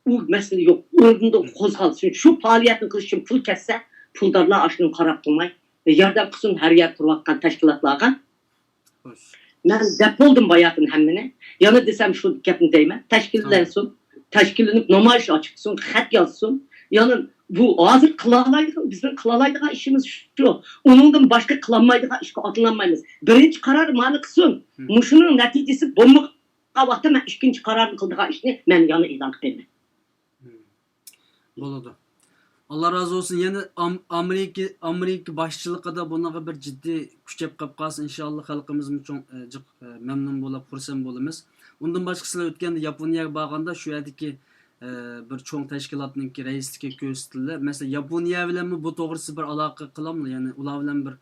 ئۇ مەسىلە يوق. ئورنىدا قوزغالسۇن. شۇ پائالىيەتنى قىلىش ئۈچۈن پۇل كەتسە، پۇلدارلار ئاشۇنى قاراپ تۇرماي، ياردەم قىلسۇن ھەر يەردە تۇرۇۋاتقان تەشكىلاتلارغا. خوش. مەن دەپ بولدۇم باياتىن ھەممىنى. يەنە دېسەم شۇ گەپنى دەيمەن. تەشكىللەنسۇن. تەشكىللىنىپ نامايىش ئاچىقسۇن، خەت يازسۇن. يەنە بۇ ھازىر قىلالايدىغان، بىزنىڭ قىلالايدىغان ئىشىمىز شۇ. ئۇنىڭدىن باشقا قىلالمايدىغان ئىشقا ئاتلانمايمىز. بىرىنچى قارار مانا قىلسۇن. مم. مۇشۇنىڭ نەتىجىسى بولمىغان ۋاقىتتا مەن ئىككىنچى قارارنى قىلىدىغان ئىشنى مەن يەنە ئېلان قىلىمەن. مم. بولىدۇ. ئاللا رازى بولسۇن. يەنە ئام-، ئامېرىكا، ئامېرىكا باشچىلىقىدا بۇنىڭغا بىر جىددىي كۈچەپ قېلىپ قالسا، ئىنشائاللا خەلقىمىزمۇ چوڭ، ئە، جىق، ئە، مەمنۇن بولاپ، خۇرسەن بولىمىز. ئۇندىن باشقا سىلەر ئۆتكەندە ياپونىيەگە بارغاندا شۇ يەردىكى، ئە، بىر چوڭ تەشكىلاتنىڭكى رەئىسلىكى كۆرسىتىلدى. مەسىلەن، ياپونىيە بىلەنمۇ بۇ توغرىسىدا بىر ئالاقە قىلامدۇ؟ يەنى ئۇلار بىلەن بىر،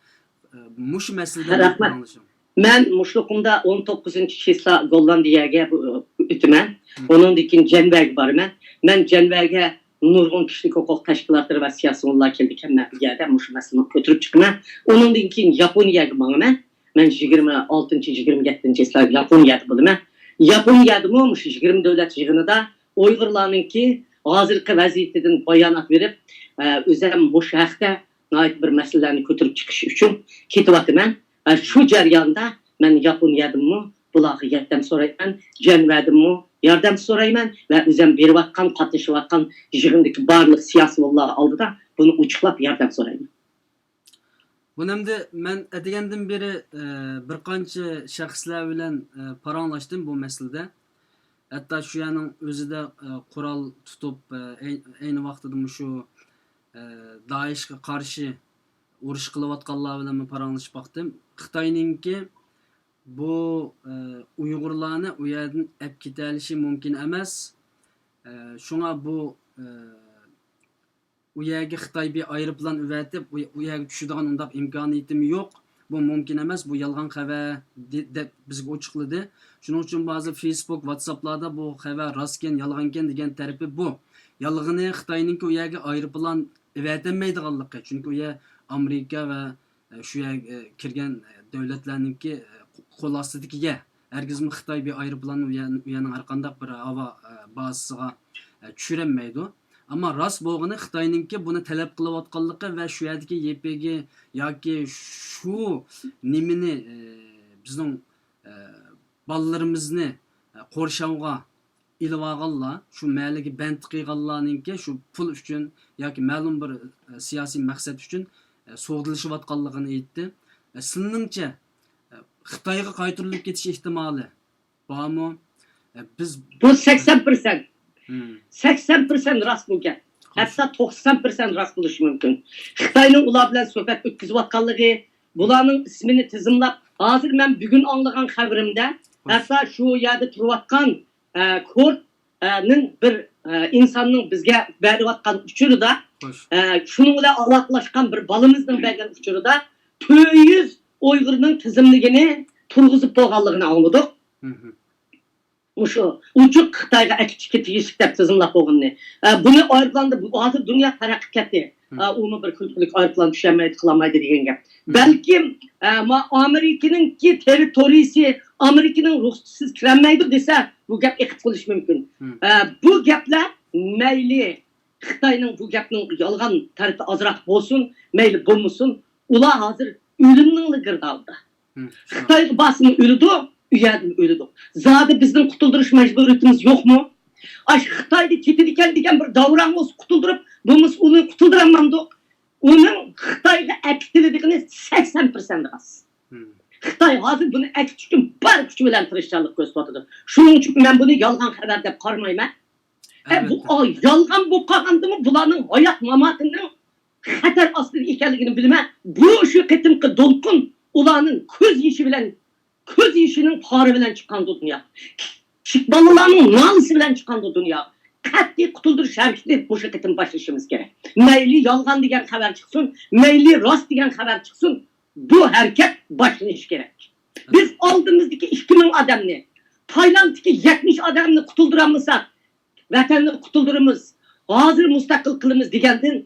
ئە، مۇشۇ مەسىلىدە بىر رەھمەت. پاراڭلىشىڭ. مەن مۇشۇلۇقۇمدا ئون توققۇزىنچى چىسلا گوللاندىيەگە بۇ-، ئۆتىمەن. مم. ئۇنىڭدىن كېيىن جەنۋەگە بارىمەن. مەن جەنۋەگە نۇرغۇن كىشىلىك ھوقۇق تەشكىلاتلىرى ۋە سىياسىيونلار كېلىدىكەن، مەن بۇ يەردە مۇشۇ مەسىلىنى كۆتۈرۈپ چىقىمەن. ئۇنىڭدىن كېيىن ياپونىيەگە ماڭىمەن. مەن يىگىرمە ئالتىنچى، يىگىرمە يەتتىنچى چىسلا ياپونىيەدە بولىمەن. ياپونىيەدىمۇ مۇشۇ يىگىرمە دۆلەت يىغىنىدا ئۇيغۇرلارنىڭكى ھازىرقى ۋەزىيىتىدىن بايانات بېرىپ، ئە، ئۆزەم مۇشۇ ھەقتە ناھايىتى بىر مەسىلىلەرنى كۆتۈرۈپ چىقىش ئۈچۈن كېتىۋاتىمەن. ئە، شۇ جەرياندا مەن ياپونىيەدىنمۇ بۇلارغا ياردەم سورايمەن، جەنۋەدىنمۇ ياردەم سورايمەن ۋە ئۆزەم بېرىۋاتقان، قاتنىشىۋاتقان يىغىندىكى بارلىق سىياسىيونلار ئالدىدا بۇنى ئوچۇقلاپ ياردەم سورايمەن. بۇنى ئەمدى مەن ئەتىگەندىن بېرى، ئە، بىر قانچە شەخسلەر بىلەن، ئە، پاراڭلاشتىم بۇ مەسىلىدە. ھەتتا شۇ يەرنىڭ ئۆزىدە، ئە، قورال تۇتۇپ، ئە، ئەي-، ئەينى ۋاقتىدا مۇشۇ، ئە، دائىشقا قارشى ئۇرۇش قىلىۋاتقانلار بىلەنمۇ پاراڭلىشىپ باقتىم. خىتاينىڭكى بۇ، ئە، ئۇيغۇرلارنى ئۇ يەردىن ئەپ كېتەلىشى مۇمكىن ئەمەس. ئە، شۇڭا بۇ، ئە، ئۇ يەرگە خىتاي بىر ئايروپىلان ئەۋەتىپ، ئۇ، ئۇ يەرگە چۈشىدىغان ئۇنداق ئىمكانىيىتىمۇ يوق. بۇ مۇمكىن ئەمەس، بۇ يالغان خەۋەر، دې-، دەپ بىزگە ئوچۇقلىدى. شۇنىڭ ئۈچۈن ھازىر فېيسبۇك، ۋاتساپلاردا بۇ خەۋەر راستكەن، يالغانكەن دېگەن تەرىپى بۇ. يالغىنى خىتاينىڭكى ئۇ يەرگە ئايروپىلان ئەۋەتەلمەيدىغانلىقى. چۈنكى ئۇ يەر ئامېرىكا ۋە، ئە، شۇ يەرگە، ئە، كىرگەن، ئە، دۆلەتلەرنىڭكى، ئە، قو-، قول ئاستىدىكى يەر. ھەرگىزمۇ خىتاي بىر ئايروپىلان ئۇ يەر-، ئۇ يەرنىڭ ھەر قانداق بىر ھاۋا، ئە، بازىسىغا، ئە، چۈشۈرەلمەيدۇ. ئەمما راست بولغىنى خىتاينىڭكى بۇنى تەلەپ قىلىۋاتقانلىقى ۋە شۇ يەردىكى يې پې گې ياكى شۇ نېمىنى، ئە، بىزنىڭ، ئە، بالىلىرىمىزنى، ئە، قورشاۋغا ئېلىۋالغانلار، شۇ مەھەللىگە بەند قىلغانلارنىڭكى شۇ پۇل ئۈچۈن ياكى مەلۇم بىر، ئە، سىياسىي مەقسەت ئۈچۈن، ئە، سودىلىشىۋاتقانلىقىنى ئېيتتى. ئە، سىلىنىڭچە، ئە، خىتايغا قايتۇرۇلۇپ كېتىش ئېھتىمالى بارمۇ؟ ئە، بىز بۇ سەكسەن پىرسەنت. مم. سەكسەن پىرسەنت راست بۇ گەپ. خوش. ھەتتا توقسان پىرسەنت راست بولۇشى مۇمكىن. خىتاينىڭ ئۇلار بىلەن سۆھبەت ئۆتكۈزۈۋاتقانلىقى، بۇلارنىڭ ئىسمىنى تىزىملاپ، ھازىر مەن بۈگۈن ئاڭلىغان خەۋىرىمدە، خوش. ھەتتا شۇ يەردە تۇرۇۋاتقان، ئە، كورد، ئە، نىڭ بىر، ئە، ئىنساننىڭ بىزگە بېرىۋاتقان ئۇچۇرىدا، خوش. ئە، شۇنىڭ بىلەن ئالاقىلاشقان بىر بالىمىزنىڭ بەرگەن ئۇچۇرىدا تۆت يۈز ئۇيغۇرنىڭ تىزىملىكىنى تۇرغۇزۇپ بولغانلىقىنى ئاڭلىدۇق. مم. مۇشۇ ئوچۇق خىتايغا ئەكېتىشكە تېگىشلىك دەپ تىزىملاپ بولغىنىنى. ئە، بۇنى ئايروپىلاندا بۇ، ھازىر دۇنيا تەرەققىي كەتتى. ئا، ئۇمۇ بىر كۈلكىلىك، ئايروپىلان چۈشەلمەيدۇ، قىلالمايدۇ دېگەن گەپ. بەلكىم، ئا، ما ئامېرىكىنىڭكى تېررىتورىيىسى ئامېرىكىنىڭ رۇخسىتىسىز كىرەلمەيدۇ دېسە، بۇ گەپ ئېقىپ قېلىشى مۇمكىن. ئا، بۇ گەپلەر مەيلى خىتاينىڭ بۇ گەپنىڭ يالغان تەرىپى ئازراق بولسۇن، مەيلى بولمىسۇن، ئۇلار ھازىر ئۆلۈمنىڭلا گىردابىدا. خىتايغا بارسىمۇ ئۆلىدۇ، ئۇ يەردىمۇ ئۆلىدۇ. زادى بىزنىڭ قۇتۇلدۇرۇش مەجبۇرىيىتىمىز يوقمۇ؟ ئاشۇ خىتايدا كېتىدىكەن دېگەن بىر داۋراڭ بولسا قۇتۇلدۇرۇپ، بولمىسا ئۇنى قۇتۇلدۇرالمامدۇق؟ ئۇنىڭ خىتايغا ئەكېتىلىدىغىنى سەكسەن پىرسەنت ئاز. خىتاي ھازىر بۇنى ئەكېتىش ئۈچۈن بار كۈچى بىلەن تىرىشچانلىق كۆرسىتىۋاتىدۇ. شۇنىڭ ئۈچۈن مەن بۇنى يالغان خەۋەر دەپ قارىمايمەن. ئە، بۇ ئالبەتتە. ئا، يالغان بولۇپ قالغاندىمۇ بۇلارنىڭ ھايات ماماتىنىڭ خەتەر ئاستىدا ئىكەنلىكىنى بىلىمەن. بۇ شۇ قېتىمقى دولقۇن ئۇلارنىڭ كۆز يېشى بىلەن، كۆز يېشىنىڭ پارى بىلەن چىققاندۇ دۇنيا. كىچىك بالىلارنىڭ نالىسى بىلەن چىققاندۇ دۇنيا. قەتئىي قۇتۇلدۇرۇش ھەرىكىتىنى مۇشۇ قېتىم باشلىشىمىز كېرەك. مەيلى يالغان دېگەن خەۋەر چىقسۇن، مەيلى راست دېگەن خەۋەر چىقسۇن، بۇ ھەرىكەت باشلىنىشى كېرەك. بىز ئالدىمىزدىكى ئىككى مىڭ ئادەمنى، تايلاندتىكى يەتمىش ئادەمنى قۇتۇلدۇرالمىساق، ۋەتەننى قۇتۇلدۇرىمىز، ھازىر مۇستەقىل قىلىمىز دېگەندىن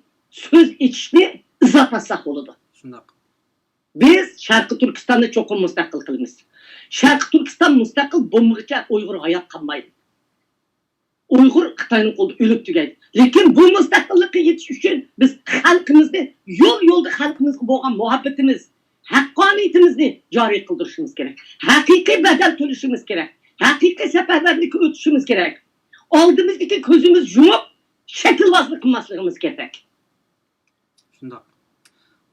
سۆز ئېچىشنى ئىزا تارتساق بولىدۇ. شۇنداق. بىز شەرقىي تۈركىستاننى چوقۇم مۇستەقىل قىلىمىز. شەرقىي تۈركىستان مۇستەقىل بولمىغۇچە ئۇيغۇر ھايات قالمايدۇ. ئۇيغۇر خىتاينىڭ قولىدا ئۆلۈپ تۈگەيدۇ. لېكىن بۇ مۇستەقىللىققا يېتىش ئۈچۈن بىز خەلقىمىزنى، يول-يولدا خەلقىمىزغا بولغان مۇھەببىتىمىز، ھەققانىيىتىمىزنى جارى قىلدۇرۇشىمىز كېرەك. ھەقىقىي بەدەل تۆلىشىمىز كېرەك. ھەقىقىي سەپەرۋەرلىككە ئۆتۈشىمىز كېرەك. ئالدىمىزدىكى كۆزىمىز يۇمۇپ، شەكىلۋازلىق قىلماسلىقىمىز كېرەك. شۇنداق.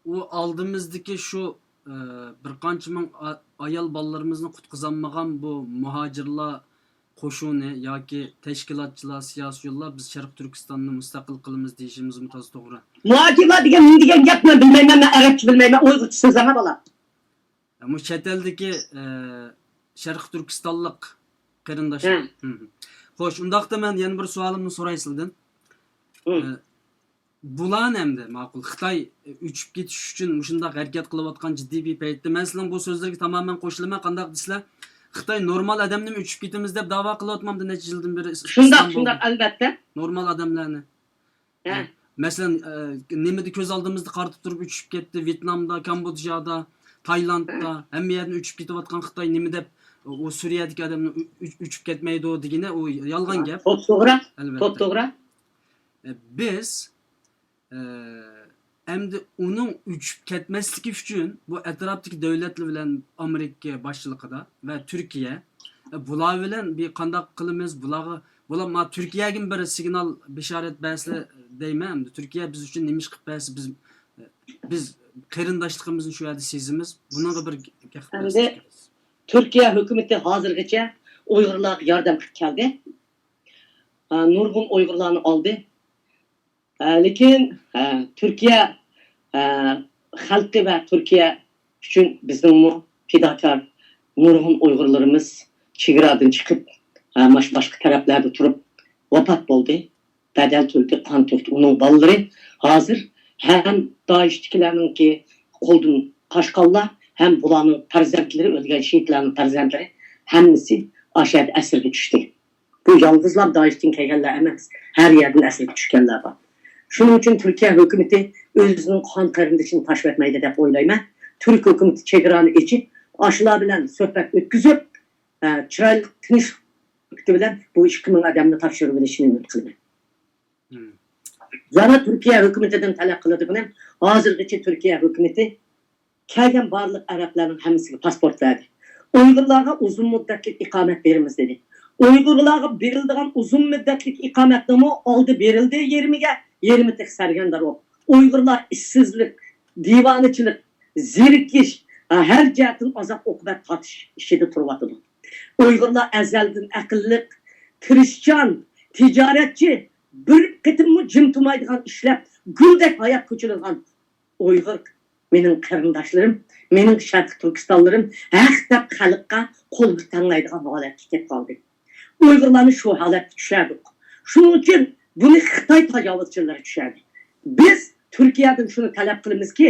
ئۇ ئالدىمىزدىكى شۇ، ئە، بىر قانچە مىڭ ئا-، ئايال بالىلىرىمىزنى قۇتقۇزالمىغان بۇ مۇھاجىرلار قوشۇنى ياكى تەشكىلاتچىلار، سىياسىيونلار بىز شەرقىي تۈركىستاننى مۇستەقىل قىلىمىز دېيىشىمىزمۇ تازا توغرا. مۇھاجىرلار دېگەن نېمە دېگەن گەپ؟ مەن بىلمەيمەن، مەن ئەرەبچە بىلمەيمەن، ئۇيغۇرچە سۆزلەڭە بالا. مۇ چەت ئەلدىكى، ئە، شەرقىي تۈركىستانلىق قېرىنداشلار. ھە. ھە، ھە. خوش، ئۇنداقتا مەن يەنە بىر سوئالىمنى سوراي سىلىدىن. ھە. ئە، بۇلارنى ئەمدى ماقۇل، خىتاي ئۆچۈپ كېتىش ئۈچۈن مۇشۇنداق ھەرىكەت قىلىۋاتقان جىددىي بىر پەيتتە، مەن سىلىنىڭ بۇ سۆزلىرىگە تامامەن قوشۇلىمەن. قانداق دېسىلە، خىتاي نورمال ئادەمنىمۇ ئۆچۈپ كېتىمىز دەپ داۋا قىلىۋاتمامدۇ نەچچە يىلدىن بېرى؟ شۇنداق، ئىستانبۇلدا شۇنداق، ئەلۋەتتە. نورمال ئادەملەرنى. ھە. مەسىلەن، ئە، نېمىدە كۆز ئالدىمىزدا قارىتىپ تۇرۇپ ئۆچۈپ كەتتى، ۋيېتنامدا، كامبودژادا، تايلاندتا، ھە. ھەممە يەردىن ئۆچۈپ كېتىۋاتقان خىتاي نېمە دەپ ئۇ سۈرىيەدىكى ئادەمنى ئۆ-، ئۆچ-، ئۆچۈپ كەتمەيدۇ دېگىنى ئۇ يالغان گەپ. توپتوغرا، ئەلۋەتتە. توپتوغرا. ئە، بىز، ئە، ئەمدى ئۇنىڭ ئۆچۈپ كەتمەسلىكى ئۈچۈن بۇ ئەتراپتىكى دۆلەتلەر بىلەن ئامېرىكا باشچىلىقىدا ۋە تۈركىيە، ئە، بۇلار بىلەن بىر قانداق قىلىمىز؟ بۇلارغا، بۇلار ما تۈركىيەگىمۇ بىر سىگنال، بېشارەت بەرسىلە دەيمەن. ئەمدى تۈركىيە بىز ئۈچۈن نېمە ئىش قىلىپ بەرسە، بىز، بىز قېرىنداشلىقىمىزنى شۇ يەردە سېزىمىز. بۇنىڭغا بىر گەپ قىلسىڭىز. تۈركىيە ھۆكۈمىتى ھازىرغىچە ئۇيغۇرلارغا ياردەم قىلىپ كەلدى. ئا، نۇرغۇن ئۇيغۇرلارنى ئالدى. ئە، لېكىن، ئە، تۈركىيە، ئە، خەلقى ۋە تۈركىيە ئۈچۈن بىزنىڭمۇ پىداكار نۇرغۇن ئۇيغۇرلىرىمىز چېگرادىن چىقىپ، ئە، ماش-، باشقا تەرەپلەردە تۇرۇپ ۋاپات بولدى، بەدەل تۆلىدى، قان تۆكتى. ئۇنىڭ بالىلىرى ھازىر ھەم دائىشتىكىلەرنىڭكى قولىدىن قاچقانلار، ھەم بۇلارنىڭ پەرزەنتلىرى، ئۆلگەن شېھىتلەرنىڭ پەرزەنتلىرى ھەممىسى ئاشۇ يەردە ئەسىرگە چۈشتى. بۇ يالغۇزلا دائىشتىن كەلگەنلەر ئەمەس، ھەر يەردىن ئەسىرگە چۈشكەنلەر بار. شۇنىڭ ئۈچۈن تۈركىيە ھۆكۈمىتى ئۆزىنىڭ قان قېرىندىشىنى تاشلىۋەتمەيدۇ دەپ ئويلايمەن. تۈرك ھۆكۈمىتى چېگرانى ئېچىپ، ئاشۇلار بىلەن سۆھبەت ئۆتكۈزۈپ، ئە، چىرايلىق، تىنچلىق بىلەن بۇ ئىككى مىڭ ئادەمنى تاپشۇرۇۋېلىشىنى ئۈمىد قىلىمەن. مم. يەنە تۈركىيە ھۆكۈمىتىدىن تەلەپ قىلىدىغىنىم، ھازىرغىچە تۈركىيە ھۆكۈمىتى كەلگەن بارلىق ئەرەبلەرنىڭ ھەممىسىگە پاسپورت بەردى. ئۇيغۇرلارغا ئۇزۇن مۇددەتلىك ئىقامەت بېرىمىز دېدى. ئۇيغۇرلارغا بېرىلىدىغان ئۇزۇن مۇددەتلىك ئىقامەتنىمۇ ئالدى بېرىلدى يېرىمىگە، يېرىمى تېخى سەرگەردان. ئۇيغۇرلار ئىشسىزلىق، دىۋانىچىلىك، زېرىكىش، ھەر جەھەتتىن ئازاب-ئوقۇبەت تارتىش ئىچىدە تۇرۇۋاتىدۇ. ئۇيغۇرلار ئەزەلدىن ئەقىللىق، تىرىشچان، تىجارەتچى، بىر قېتىممۇ جىم تۇرمايدىغان ئىشلەپ، گۈلدەك ھايات كۆچۈرىدىغان ئۇيغۇر مېنىڭ قېرىنداشلىرىم، مېنىڭ شەرقىي تۈركىستانلىرىم ھەق دەپ خەلققە قول تەڭلەيدىغان ھالەتكە كېلىپ قالدى. ئۇيغۇرلارنى شۇ ھالەتكە چۈشۈردۇق. شۇنىڭ ئۈچۈن بۇنى خىتاي تاجاۋۇزچىلىرى چۈشۈردى. بىز تۈركىيەدىن شۇنى تەلەپ قىلىمىزكى،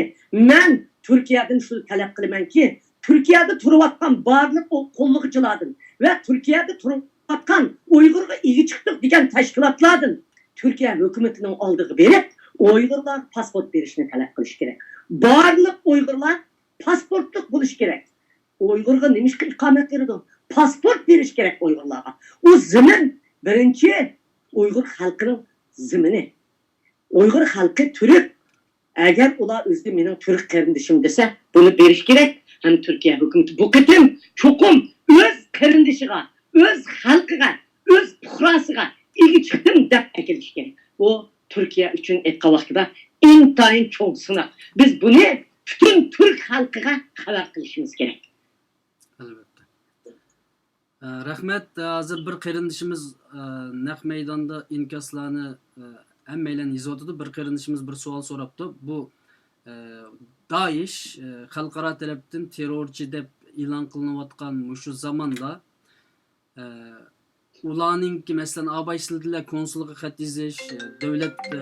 مەن تۈركىيەدىن شۇنى تەلەپ قىلىمەنكى، تۈركىيەدە تۇرۇۋاتقان بارلىق ئۇ قوللىغۇچىلاردىن ۋە تۈركىيەدە تۇرۇۋاتقان ئۇيغۇرغا ئىگە چىقتۇق دېگەن تەشكىلاتلاردىن تۈركىيە ھۆكۈمىتىنىڭ ئالدىغا بېرىپ، ئۇيغۇرلارغا پاسپورت بېرىشنى تەلەپ قىلىش كېرەك. بارلىق ئۇيغۇرلار پاسپورتلۇق بولۇشى كېرەك. ئۇيغۇرغا نېمىشقا ئىقامەت بېرىدۇ؟ پاسپورت بېرىش كېرەك ئۇيغۇرلارغا. ئۇ زېمىن بىرىنچى ئۇيغۇر خەلقىنىڭ زېمىنى. ئۇيغۇر خەلقى تۈرك. ئەگەر ئۇلار ئۆزى مېنىڭ تۈرك قېرىندىشىم دېسە، بۇنى بېرىش كېرەك. ھەم تۈركىيە ھۆكۈمىتى بۇ قېتىم چوقۇم ئۆز قېرىندىشىغا، ئۆز خەلقىگە، ئۆز پۇقراسىغا ئىگە چىقتىم دەپ ئەكېلىشى كېرەك. بۇ تۈركىيە ئۈچۈن ئېيتقان ۋاقتىدا ئىنتايىن چوڭ سىناق. بىز بۇنى پۈتۈن تۈرك خەلقىگە خەۋەر قىلىشىمىز كېرەك. ئەلۋەتتە. ئە، رەھمەت. ھازىر بىر قېرىندىشىمىز، ئە، نەق مەيداندا ئىنكاسلارنى، ئە، ھەممەيلەن يېزىۋاتىدۇ. بىر قېرىندىشىمىز بىر سوئال سوراپتۇ. بۇ، ئە، دائىش، ئە، خەلقئارا تەرەپتىن تېررورچى دەپ ئېلان قىلىنىۋاتقان مۇشۇ زاماندا، ئە، ئۇلارنىڭكى، مەسىلەن، ئاباي سىلىدىلە كونسۇلغا خەت يېزىش، ئە، دۆلەت، ئە،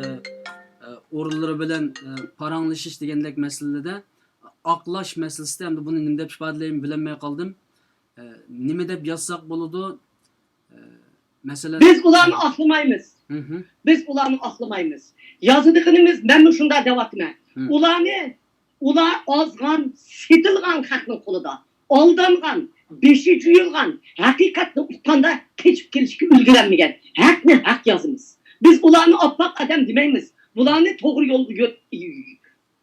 ئە، ئورۇنلىرى بىلەن، ئە، پاراڭلىشىش دېگەندەك مەسىلىدە ئاقلاش مەسىلىسىدە، ئەمدى بۇنى نېمە دەپ ئىپادىلەيمەن، بىلەلمەي قالدىم. ئە، نېمە دەپ يازساق بولىدۇ؟ ئە، مەسىلەن، بىز ئۇلارنى ئاقلىمايمىز. ھىم. بىز ئۇلارنى ئاقلىمايمىز. يازىدىغىنىمىز، مەنمۇ شۇنداق دەۋاتىمەن. ھىم. ئۇلارنى، ئۇلار ئازغان، سېتىلغان خەقنىڭ قولىدا. ئالدانغان، بېشى جۇيۇلغان، ھەقىقەتنى ئۇققاندا قېچىپ كېلىشكە ئۈلگۈرەلمىگەن. ھەقنى ھەق يازىمىز. بىز ئۇلارنى ئاپئاق ئادەم دېمەيمىز. بۇلارنى توغرا يولغا يۆت-،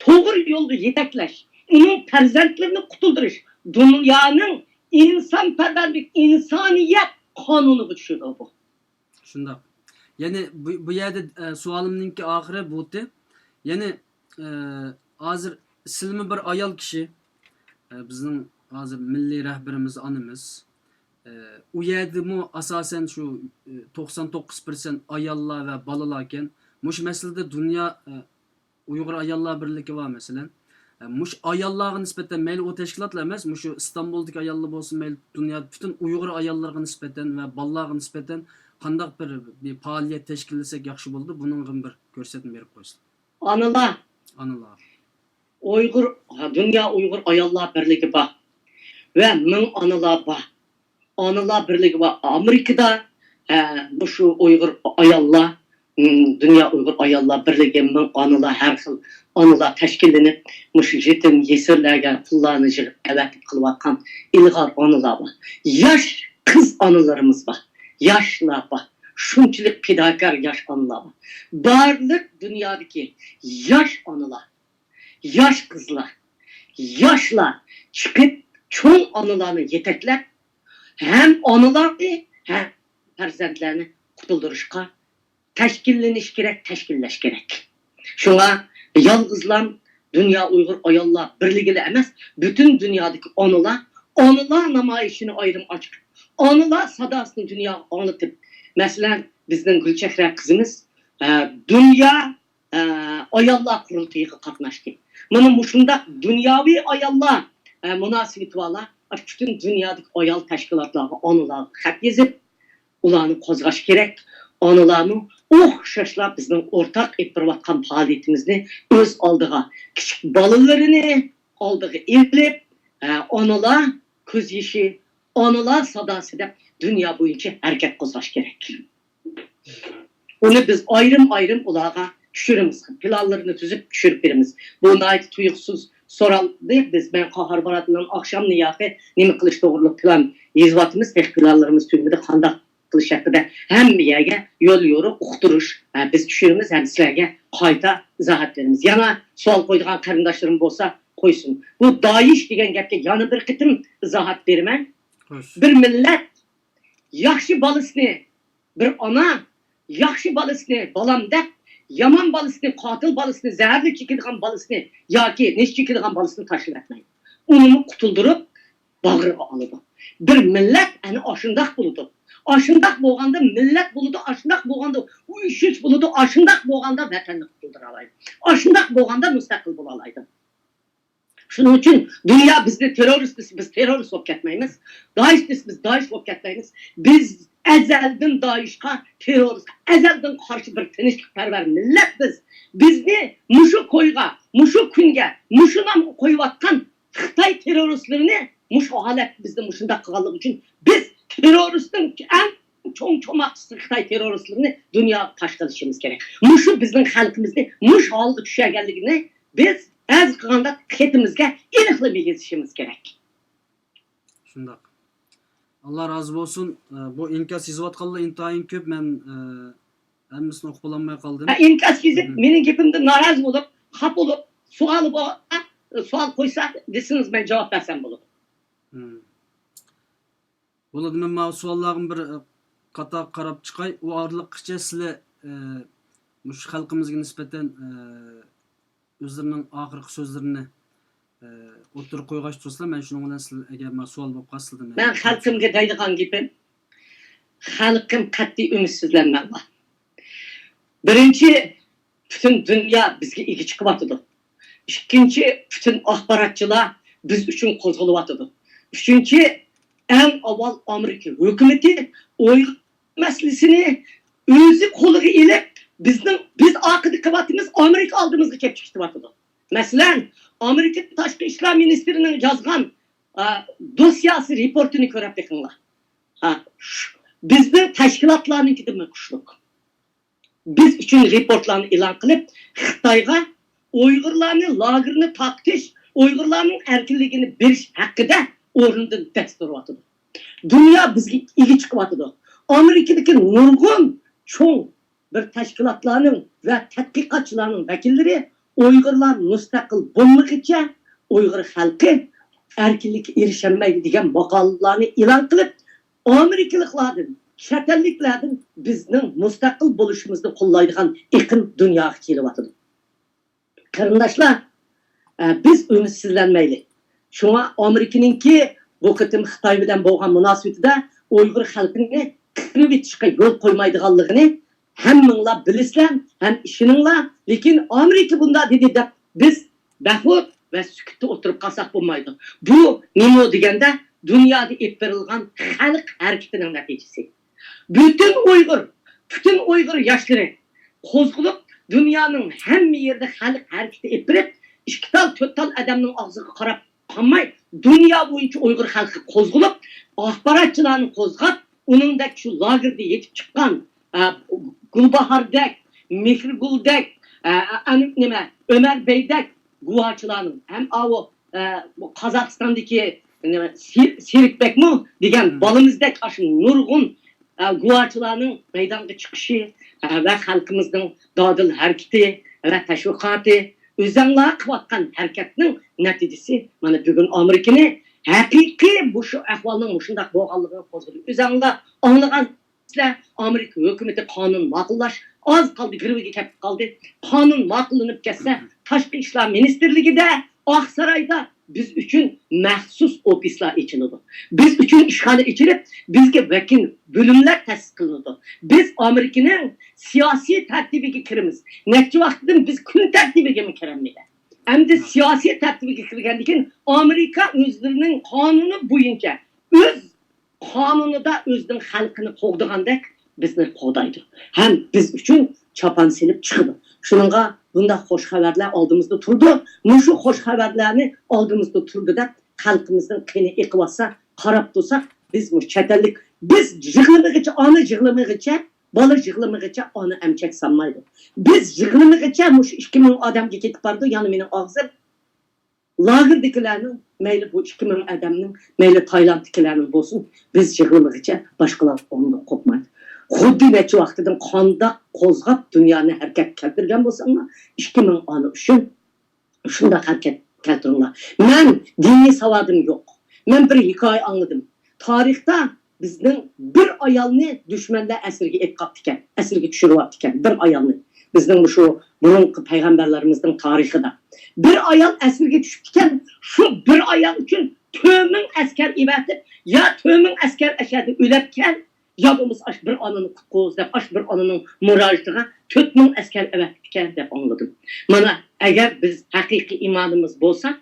توغرا يولغا يېتەكلەش، ئۇنىڭ پەرزەنتلىرىنى قۇتۇلدۇرۇش دۇنيانىڭ ئىنسانپەرۋەرلىك، ئىنسانىيەت قانۇنىغا چۈشىدۇ بۇ. شۇنداق. يەنى بۇ، بۇ يەردە، ئە، سوئالىمنىڭكى ئاخىرى بۇتى. يەنى، ئە، ھازىر سىلمۇ بىر ئايال كىشى، ئە، بىزنىڭ ھازىر مىللىي رەھبىرىمىز ئانىمىز. ئە، ئۇ يەردىمۇ ئاساسەن شۇ، ئە، توقسان توققۇز پىرسەنت ئاياللار ۋە بالىلاركەن. مۇشۇ مەسىلىدە دۇنيا، ئە، ئۇيغۇر ئاياللار بىرلىكى بار، مەسىلەن. ئە، مۇشۇ ئاياللارغا نىسبەتەن، مەيلى ئۇ تەشكىلاتلا ئەمەس، مۇشۇ ئىستانبۇلدىكى ئاياللار بولسۇن، مەيلى دۇنيا پۈتۈن ئۇيغۇر ئاياللىرىغا نىسبەتەن ۋە بالىلارغا نىسبەتەن قانداق بىر، بىر پائالىيەت تەشكىللىسەك ياخشى بولىدۇ؟ بۇنىڭغا بىر كۆرسەتمە بېرىپ قويسىلا. ئانىلار. ئانىلار. ئۇيغۇر، دۇنيا ئۇيغۇر ئاياللار بىرلىكى بار. ۋە مىڭ ئانىلار بار. ئانىلار بىرلىكى بار. ئامېرىكىدا، ئە، مۇشۇ ئۇيغۇر ئاياللار، م، دۇنيا ئۇيغۇر ئاياللار بىرلىكى، مىڭ ئانىلار، ھەر خىل ئانىلار تەشكىللىنىپ، مۇشۇ يېتىم يېسىرلەرگە پۇللارنى يىغىپ ئەۋەتىپ قىلىۋاتقان ئىلغار ئانىلار بار. ياش قىز ئانىلىرىمىز بار. ياشلار بار. شۇنچىلىك پىداكار ياش ئانىلار بار. بارلىق دۇنيادىكى ياش ئانىلار، ياش قىزلار، ياشلار چىقىپ، چوڭ ئانىلارنى يېتەكلەپ، ھەم ئانىلارنى، ھەم پەرزەنتلەرنى قۇتۇلدۇرۇشقا تەشكىللىنىش كېرەك، تەشكىللەش كېرەك. شۇڭا يالغۇزلام دۇنيا ئۇيغۇر ئاياللار بىرلىكىلا ئەمەس، پۈتۈن دۇنيادىكى ئانىلار، ئانىلار نامايىشىنى ئايرىم ئاچىقىپ، ئانىلار ساداسىنى دۇنياغا ئاڭلىتىپ، مەسىلەن، بىزنىڭ گۈلچېھرە قىزىمىز، ئە، دۇنيا، ئە، ئاياللار قۇرۇلتىيىغا قاتناشتى. مانا مۇشۇنداق دۇنياۋى ئاياللار، ئە، مۇناسىۋىتى بارلار پۈتۈن دۇنيادىكى ئايال تەشكىلاتلارغا، ئانىلارغا خەت يېزىپ، ئۇلارنى قوزغاش كېرەك. ئانىلارمۇ ئوخشاشلا بىزنىڭ ئورتاق ئېلىپ بېرىۋاتقان پائالىيىتىمىزنى ئۆز ئالدىغا، كىچىك بالىلىرىنى ئالدىغا ئېلىپ، ئە، ئانىلار كۆز يېشى، ئانىلار ساداسى دەپ دۇنيا بويىچە ھەرىكەت قوزغاش كېرەك. ئۇنى بىز ئايرىم-ئايرىم ئۇلارغا چۈشۈرىمىز، پىلانلىرىنى تۈزۈپ چۈشۈرۈپ بېرىمىز. بۇ ناھايىتى تۇيۇقسىز سورالدى. بىز، مەن قاھار باراتىنلان ئاخشامنى ياكى نېمە قىلىش توغرۇلۇق پىلان يېزىۋاتىمىز. تېخى پىلانلىرىمىز تۈگىمىدى. قانداق قىلىش ھەققىدە ھەممە يەرگە يول يورۇق، ئۇقتۇرۇش، ھە، بىز چۈشۈرىمىز ھەم سىلەرگە قايتا ئىزاھات بېرىمىز. يەنە سوئال قويىدىغان قېرىنداشلىرىم بولسا قويسۇن. بۇ دايىش دېگەن گەپكە يەنە بىر قېتىم ئىزاھات بېرىمەن. بىر مىللەت ياخشى بالىسىنى، بىر ئانا ياخشى بالىسىنى بالام دەپ، يامان بالىسىنى، قاتىل بالىسىنى، زەھەرلىك چېكىدىغان بالىسىنى ياكى نېشە چېكىدىغان بالىسىنى تاشلىۋەتمەيدۇ. ئۇنىمۇ قۇتۇلدۇرۇپ باغرىغا ئالىدۇ. بىر مىللەت ئەنە ئاشۇنداق بولىدۇ. ئاشۇنداق بولغاندا مىللەت بولىدۇ، ئاشۇنداق بولغاندا ئۇيۇشۇش بولىدۇ، ئاشۇنداق بولغاندا ۋەتەننى قۇتۇلدۇرالايدۇ. ئاشۇنداق بولغاندا مۇستەقىل بولالايدۇ. شۇنىڭ ئۈچۈن دۇنيا بىزنى تېررورىست دېسە، بىز تېررورىست بولۇپ كەتمەيمىز. دايىش دېسە، بىز دايىش بولۇپ كەتمەيمىز. بىز ئەزەلدىن دايىشقا، تېررورىستقا ئەزەلدىن قارشى بىر تىنچلىقپەرۋەر مىللەت بىز. بىزنى مۇشۇ كويغا، مۇشۇ كۈنگە، مۇشۇ نامغا قويۇۋاتقان خىتاي تېررورىستلىرىنى مۇشۇ ھالەتتە بىزنى مۇشۇنداق قىلغانلىقى ئۈچۈن بىز تېررورىستنىڭ ئەڭ چوڭ چوماقچىسى خىتاي تېررورىستلىرىنى دۇنياغا پاش قىلىشىمىز كېرەك. مۇشۇ بىزنىڭ خەلقىمىزنى مۇشۇ ھالغا چۈشۈرگەنلىكىنى بىز ھەر قانداق خېتىمىزگە ئېنىقلىما يېزىشىمىز كېرەك. شۇنداق. ئاللا رازى بولسۇن. ئە، بۇ ئىنكاس يېزىۋاتقانلار ئىنتايىن كۆپ. مەن، ئە، ھەممىسىنى ئوقۇپ بولالماي قالدىم. ھە، ئىنكاس يېزىپ، مېنىڭ گېپىمدىن نارازى بولۇپ، خاپا بولۇپ، سوئالى بولغان، سوئال قويسا، دېسىڭىز، مەن جاۋاب بەرسەم بولىدۇ. بولىدۇ، مەن ماۋۇ سوئاللارغا بىر، ئە، قاتار قاراپ چىقاي. ئۇ ئارىلىققىچە سىلەر، ئە، مۇشۇ خەلقىمىزگە نىسبەتەن، ئە، ئۆزلىرىنىڭ ئاخىرقى سۆزلىرىنى، ئە، ئوتتۇرىغا قويغاچ تۇرسىلا، مەن شۇنىڭ بىلەن سىلەر، ئەگەر ماۋۇ سوئال بولۇپ قالسا، سىلەردىن مەن خەلقىمگە دەيدىغان گېپىم، خەلقىم، قەتئىي ئۈمىدسىزلەنمەڭلار. بىرىنچى، پۈتۈن دۇنيا بىزگە ئىگە چىقىۋاتىدۇ. ئىككىنچى، پۈتۈن ئاخباراتچىلار بىز ئۈچۈن قوزغىلىۋاتىدۇ. ئۈچىنچى، ئەڭ ئاۋۋال ئامېرىكا ھۆكۈمىتى ئۇيغۇر مەسىلىسىنى ئۆزى قولىغا ئېلىپ، بىزنىڭ، بىز ئارقىدا قېلىۋاتىمىز، ئامېرىكا ئالدىمىزغا كېلىپ چىقىۋاتىدۇ. مەسىلەن، ئامېرىكا تاشقى ئىشلار مىنىستىرىنىڭ يازغان، ئا، دوسياسى، رېپورتىنى كۆرۈپ بېقىڭلار. ھە، شۇ، بىزنىڭ تەشكىلاتلارنىڭكىدىنمۇ كۈچلۈك. بىز ئۈچۈن رېپورتلارنى ئېلان قىلىپ، خىتايغا ئۇيغۇرلارنى لاگېرنى تارقىتىش، ئۇيغۇرلارنىڭ ئەركىنلىكىنى بېرىش ھەققىدە ئورنىدىن دەس تۇرۇۋاتىدۇ. دۇنيا بىزگە ئىگە چىقىۋاتىدۇ. ئامېرىكىدىكى نۇرغۇن چوڭ بىر تەشكىلاتلارنىڭ ۋە تەتقىقاتچىلارنىڭ ۋەكىللىرى ئۇيغۇرلار مۇستەقىل بولمىغىچە ئۇيغۇر خەلقى ئەركىنلىككە ئېرىشەلمەيدۇ دېگەن ماقالىلەرنى ئېلان قىلىپ، ئامېرىكىلىقلاردىن، چەت ئەللىكلەردىن بىزنىڭ مۇستەقىل بولۇشىمىزنى قوللايدىغان ئېقىم دۇنياغا كېلىۋاتىدۇ. قېرىنداشلار، ئە، بىز ئۈمىدسىزلەنمەيلى. شۇڭا ئامېرىكىنىڭكى بۇ قېتىم خىتاي بىلەن بولغان مۇناسىۋىتىدە ئۇيغۇر خەلقىنى قىرىۋېتىشقا يول قويمايدىغانلىقىنى ھەممىڭلار بىلىسىلەر ھەم ئىشىنىڭلار. لېكىن ئامېرىكا بۇنداق دېدى دەپ بىز بەخۇد ۋە سۈكۈتتە ئولتۇرۇپ قالساق بولمايدۇ. بۇ نېمە دېگەندە، دۇنيادا ئېلىپ بېرىلغان خەلق ھەرىكىتىنىڭ نەتىجىسى. پۈتۈن ئۇيغۇر، پۈتۈن ئۇيغۇر ياشلىرى قوزغىلىپ، دۇنيانىڭ ھەممە يېرىدە خەلق ھەرىكىتى ئېلىپ بېرىپ، ئىككى تال، تۆت تال ئادەمنىڭ ئاغزىغا قاراپ قالماي، دۇنيا بويىچە ئۇيغۇر خەلقى قوزغىلىپ، ئاخباراتچىلارنى قوزغاپ، ئۇنىڭدەك شۇ لاگېردا يېتىپ چىققان، ئە، گۈلباھاردەك، مېھرىگۈلدەك، ئە، ئەنە نېمە، ئۆمەر بەيدەك گۇۋاچىلارنىڭ ھەم ئاۋۇ، ئە، بۇ قازاقىستاندىكى نېمە، سېرىك بەكمۇ دېگەن بالىمىزدەك ئاشۇ نۇرغۇن، ئە، گۇۋاچىلارنىڭ مەيدانغا چىقىشى، ئە، ۋە خەلقىمىزنىڭ دادىل ھەرىكىتى ۋە تەشۋىقاتى، ئۆزەڭلار قىلىۋاتقان ھەرىكەتنىڭ نەتىجىسى مانا بۈگۈن ئامېرىكىنى ھەقىقىي مۇشۇ ئەھۋالنىڭ مۇشۇنداق بولغانلىقىنى قوزغىدى. ئۆزەڭلار ئاڭلىغانسىلەر، ئامېرىكا ھۆكۈمىتى قانۇن ماقۇللاش ئاز قالدى، گىرۋىككە كەپ قالدى. قانۇن ماقۇللىنىپ كەتسە، تاشقى ئىشلار مىنىستىرلىكىدە، ئاقسارايدا بىز ئۈچۈن مەخسۇس ئوفىسلار ئېچىلىدۇ. بىز ئۈچۈن ئىشخانا ئېچىلىپ، بىزگە ۋەكىل بۆلۈملەر تەسىس قىلىنىدۇ. بىز ئامېرىكىنىڭ سىياسىي تەرتىپىگە كىرىمىز. نەچچە ۋاقىتتىن بىز كۈن تەرتىپىگىمۇ كىرەلمىدى. ئەمدى سىياسىي تەرتىپىگە كىرگەندىن كېيىن ئامېرىكا ئۆزلىرىنىڭ قانۇنى بويىچە ئۆز قانۇنىدا ئۆزىنىڭ خەلقىنى قوغدىغاندەك بىزنى قوغدايدۇ. ھەم بىز ئۈچۈن چاپان سېلىپ چىقىدۇ. شۇنىڭغا بۇنداق خوش خەۋەرلەر ئالدىمىزدا تۇرىدۇ. مۇشۇ خوش خەۋەرلەرنى ئالدىمىزدا تۇرىدۇ دەپ خەلقىمىزنىڭ قېنى ئېقىۋاتسا قاراپ تۇرساق، بىز مۇشۇ چەت ئەللىك، بىز يىغلىمىغىچە، ئانا يىغلىمىغىچە، بالا يىغلىمىغىچە ئانا ئەمچەك سالمايدۇ. بىز يىغلىمىغىچە مۇشۇ ئىككى مىڭ ئادەمگە كېتىپ بارىدۇ، يەنە مېنىڭ ئاغزىم. لاگېردىكىلەرنىڭ، مەيلى بۇ ئىككى مىڭ ئادەمنىڭ، مەيلى تايلاندتىكىلەرنىڭ بولسۇن، بىز يىغلىمىغىچە باشقىلار ئورنىدىن قوپمايدۇ. خۇددى نەچچە ۋاقىتتىن قانداق قوزغاپ دۇنيانى ھەرىكەتكە كەلتۈرگەن بولساڭلار، ئىككى مىڭ ئانا ئۈچۈن شۇنداق ھەرىكەت كەلتۈرۈڭلار. مەن دىنىي ساۋادىم يوق. مەن بىر ھېكايە ئاڭلىدىم. تارىختا بىزنىڭ بىر ئايالنى دۈشمەنلەر ئەسىرگە ئېلىپ قاپتىكەن، ئەسىرگە چۈشۈرۈۋاپتىكەن بىر ئايالنى. بىزنىڭ مۇشۇ بۇرۇنقى پەيغەمبەرلىرىمىزنىڭ تارىخىدا. بىر ئايال ئەسىرگە چۈشۈپتىكەن، شۇ بىر ئايال ئۈچۈن تۆت مىڭ ئەسكەر ئەۋەتىپ، يا تۆت مىڭ ئەسكەر ئەشەدە ئۆلەپكەن، يا بولمىسا ئاشۇ بىر ئانىنى قۇتقۇز دەپ، ئاشۇ بىر ئانىنىڭ مۇراجىتىغا تۆت مىڭ ئەسكەر ئەۋەتىپتىكەن دەپ ئاڭلىدىم. مانا، ئەگەر بىز ھەقىقىي ئىمانىمىز بولسا،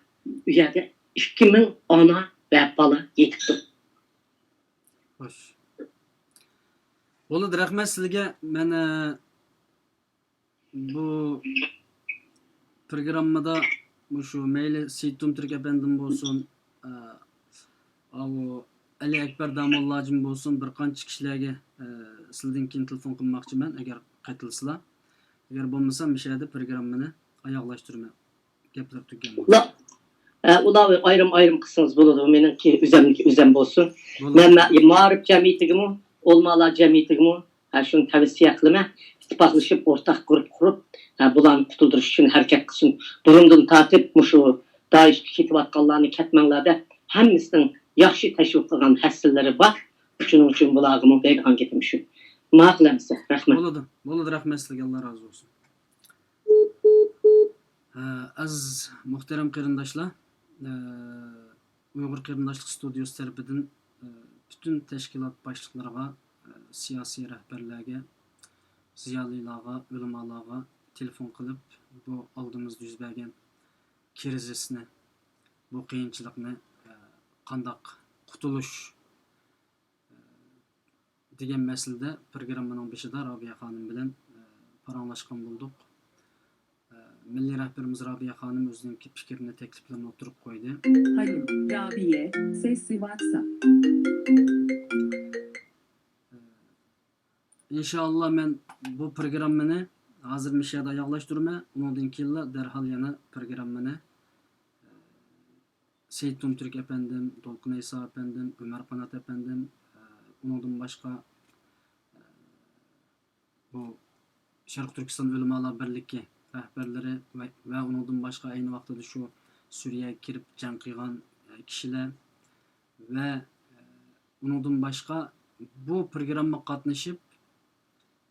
ئۇ يەردە ئىككى مىڭ ئانا ۋە بالا يېتىپتۇ. خوش. بولدى، رەھمەت سىزگە. مەن، ئە، بۇ پروگراممىدا مۇشۇ مەيلى سېيىتتۇم تۈرك ئەپەندىم بولسۇن، ئە، ئاۋۇ ئەلى ئەكبەر داموللاجىم بولسۇن، بىر قانچە كىشىلەرگە ئە، سىلىدىن كېيىن تېلېفون قىلماقچىمەن، ئەگەر قېتىلسىلا. ئەگەر بولمىسا، مۇشۇ يەردە پروگراممىنى ئاياغلاشتۇرىمەن. گەپلەر تۈگىگەن بولسا. ئۇلار، ئە، ئۇلار ئايرىم-ئايرىم قىلسىڭىز بولىدۇ. مېنىڭكى ئۆزەمنىكى ئۆزەم بولسۇن. بولىدۇ. مەن، مەن مائارىپ جەمئىيىتىگىمۇ، ئۆلىمالار جەمئىيىتىگىمۇ، ھە، شۇنى تەۋسىيە قىلىمەن. ئىتتىپاقلىشىپ، ئورتاق گۇرۇپپا قۇرۇپ، ھە، بۇلارنى قۇتۇلدۇرۇش ئۈچۈن ھەرىكەت قىلسۇن. بۇرۇندىن تارتىپ مۇشۇ دائىشقا كېتىۋاتقانلارنى كەتمەڭلار دەپ، ھەممىسىنىڭ ياخشى تەشۋىق قىلغان ھەسسىلىرى بار. شۇنىڭ ئۈچۈن بۇلارغىمۇ بەرگەن گېپىم شۇ. ماقۇل ئەمىسە، رەھمەت. بولىدۇ، بولىدۇ، رەھمەت سىلەرگە، ئاللا رازى بولسۇن. ھە، ئەزىز مۇھتەرەم قېرىنداشلار، ھە، ئۇيغۇر قېرىنداشلىق ستۇدىيىسى تەرىپىدىن، ھە، پۈتۈن تەشكىلات باشلىقلىرىغا، ھە، سىياسىي رەھبەرلەرگە، زىيالىيلارغا، ئۆلىمالارغا تېلېفون قىلىپ، بۇ ئالدىمىزدا يۈز بەرگەن كىرىزىسنى، بۇ قىيىنچىلىقنى، ھە، قانداق قۇتۇلۇش، ھە، دېگەن مەسىلىدە پروگراممىنىڭ بېشىدا رابىيە خانىم بىلەن، ئە، پاراڭلاشقان بولدۇق. ئە، مىللىي رەھبىرىمىز رابىيە خانىم ئۆزىنىڭكى پىكرىنى، تەكلىپلىرىنى ئوتتۇرىغا قويدى. Alo, Rabiye, sesi WhatsApp. ئە، ئىنشائاللا، مەن بۇ پروگراممىنى ھازىر مۇشۇ يەردە ئاياغلاشتۇرىمەن. ئۇنىڭدىن كېيىنلا دەرھال يەنە پروگراممىنى، ئە، سېيىت تۇمتۈرك ئەپەندىم، دولقۇن ئەيسا ئەپەندىم، ئۆمەر قانات ئەپەندىم، ئە، ئۇنىڭدىن باشقا، ئە، بۇ شەرقىي تۈركىستان ئۆلىمالار بىرلىكى رەھبەرلىرى ۋە، ۋە ئۇنىڭدىن باشقا ئەينى ۋاقتىدا شۇ سۈرىيەگە كىرىپ جەڭ قىلغان، ئە، كىشىلەر ۋە، ئە، ئۇنىڭدىن باشقا بۇ پروگراممىغا قاتنىشىپ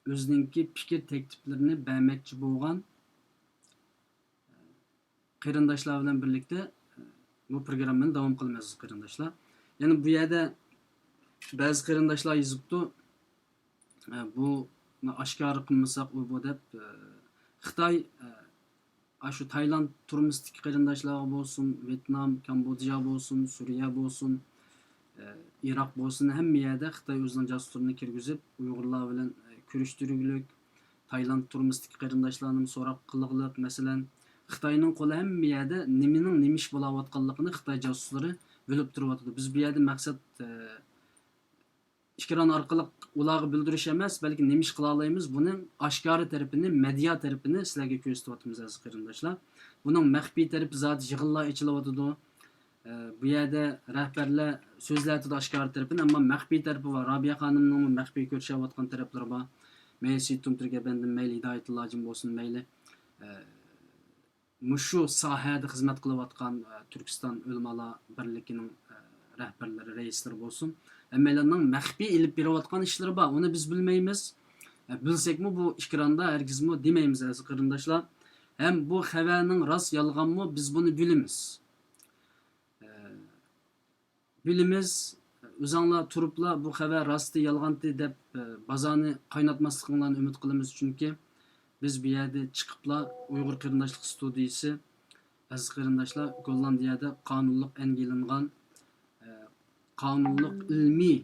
ئۆزىنىڭكى پىكىر تەكلىپلىرىنى بەرمەكچى بولغان قېرىنداشلار بىلەن بىرلىكتە، ئە، بۇ پروگراممىنى داۋام قىلىمىز، قېرىنداشلار. يەنە بۇ يەردە بەزى قېرىنداشلار يېزىپتۇ، ئە، بۇنى ئاشكارا قىلمىساق ئۇ بۇ دەپ، ئە، خىتاي، ئە، ئاشۇ تايلاند تۈرمىسىدىكى قېرىنداشلارغا بولسۇن، ۋيېتنام، كامبودژا بولسۇن، سۈرىيە بولسۇن، ئە، ئىراق بولسۇن، ھەممە يەردە خىتاي ئۆزىنىڭ جاسۇسلىرىنى كىرگۈزۈپ، ئۇيغۇرلار بىلەن، ئە، كۆرۈشتۈرگۈلۈك، تايلاند تۈرمىسىدىكى قېرىنداشلارنىمۇ سوراق قىلغۇلۇق. مەسىلەن، خىتاينىڭ قولى ھەممە يەردە نېمىنىڭ نېمە ئىش بولاۋاتقانلىقىنى خىتاي جاسۇسلىرى بىلىپ تۇرۇۋاتىدۇ. بىز بۇ يەردە مەقسەت، ئە، ئېكران ئارقىلىق ئۇلارغا بىلدۈرۈش ئەمەس، بەلكى نېمە ئىش قىلالايمىز، بۇنىڭ ئاشكارا تەرىپىنى، مېدىيا تەرىپىنى سىلەرگە كۆرسىتىۋاتىمىز، ئەزىز قېرىنداشلار. بۇنىڭ مەخپىي تەرىپى زادى يىغىنلار ئېچىلىۋاتىدۇ. ئە، بۇ يەردە رەھبەرلەر سۆزلەۋاتىدۇ ئاشكارا تەرىپىنى، ئەمما مەخپىي تەرىپى بار. رابىيە خانىمنىڭمۇ مەخپىي كۆرۈشۈۋاتقان تەرەپلىرى بار. مەيلى سېيىت تۇمتۈرك ئەپەندىم، مەيلى ھىدايەتۇللا ھاجىم بولسۇن، مەيلى، ئە، مۇشۇ ساھەدە خىزمەت قىلىۋاتقان، ئە، تۈركىستان ئۆلىمالار بىرلىكىنىڭ، ئە، رەھبەرلىرى، رەئىسلىرى بولسۇن، ھەممەيلەننىڭ مەخپىي ئېلىپ بېرىۋاتقان ئىشلىرى بار، ئۇنى بىز بىلمەيمىز. ئە، بىلسەكمۇ بۇ ئېكراندا ھەرگىزمۇ دېمەيمىز، ئەزىز قېرىنداشلار. ھەم بۇ خەۋەرنىڭ راست يالغانمۇ بىز بۇنى بىلىمىز. ئە، بىلىمىز، ئۆزەڭلار تۇرۇپلا بۇ خەۋەر راستى يالغانتى دەپ، ئە، بازارنى قايناتماسلىقىڭلارنى ئۈمىد قىلىمىز، چۈنكى بىز بۇ يەردە چىقىپلا ئۇيغۇر قېرىنداشلىق ستۇدىيىسى، ئەزىز قېرىنداشلار، گوللاندىيەدە قانۇنلۇق ئەنگىلىنغان، ئە، قانۇنلۇق ئىلمىي،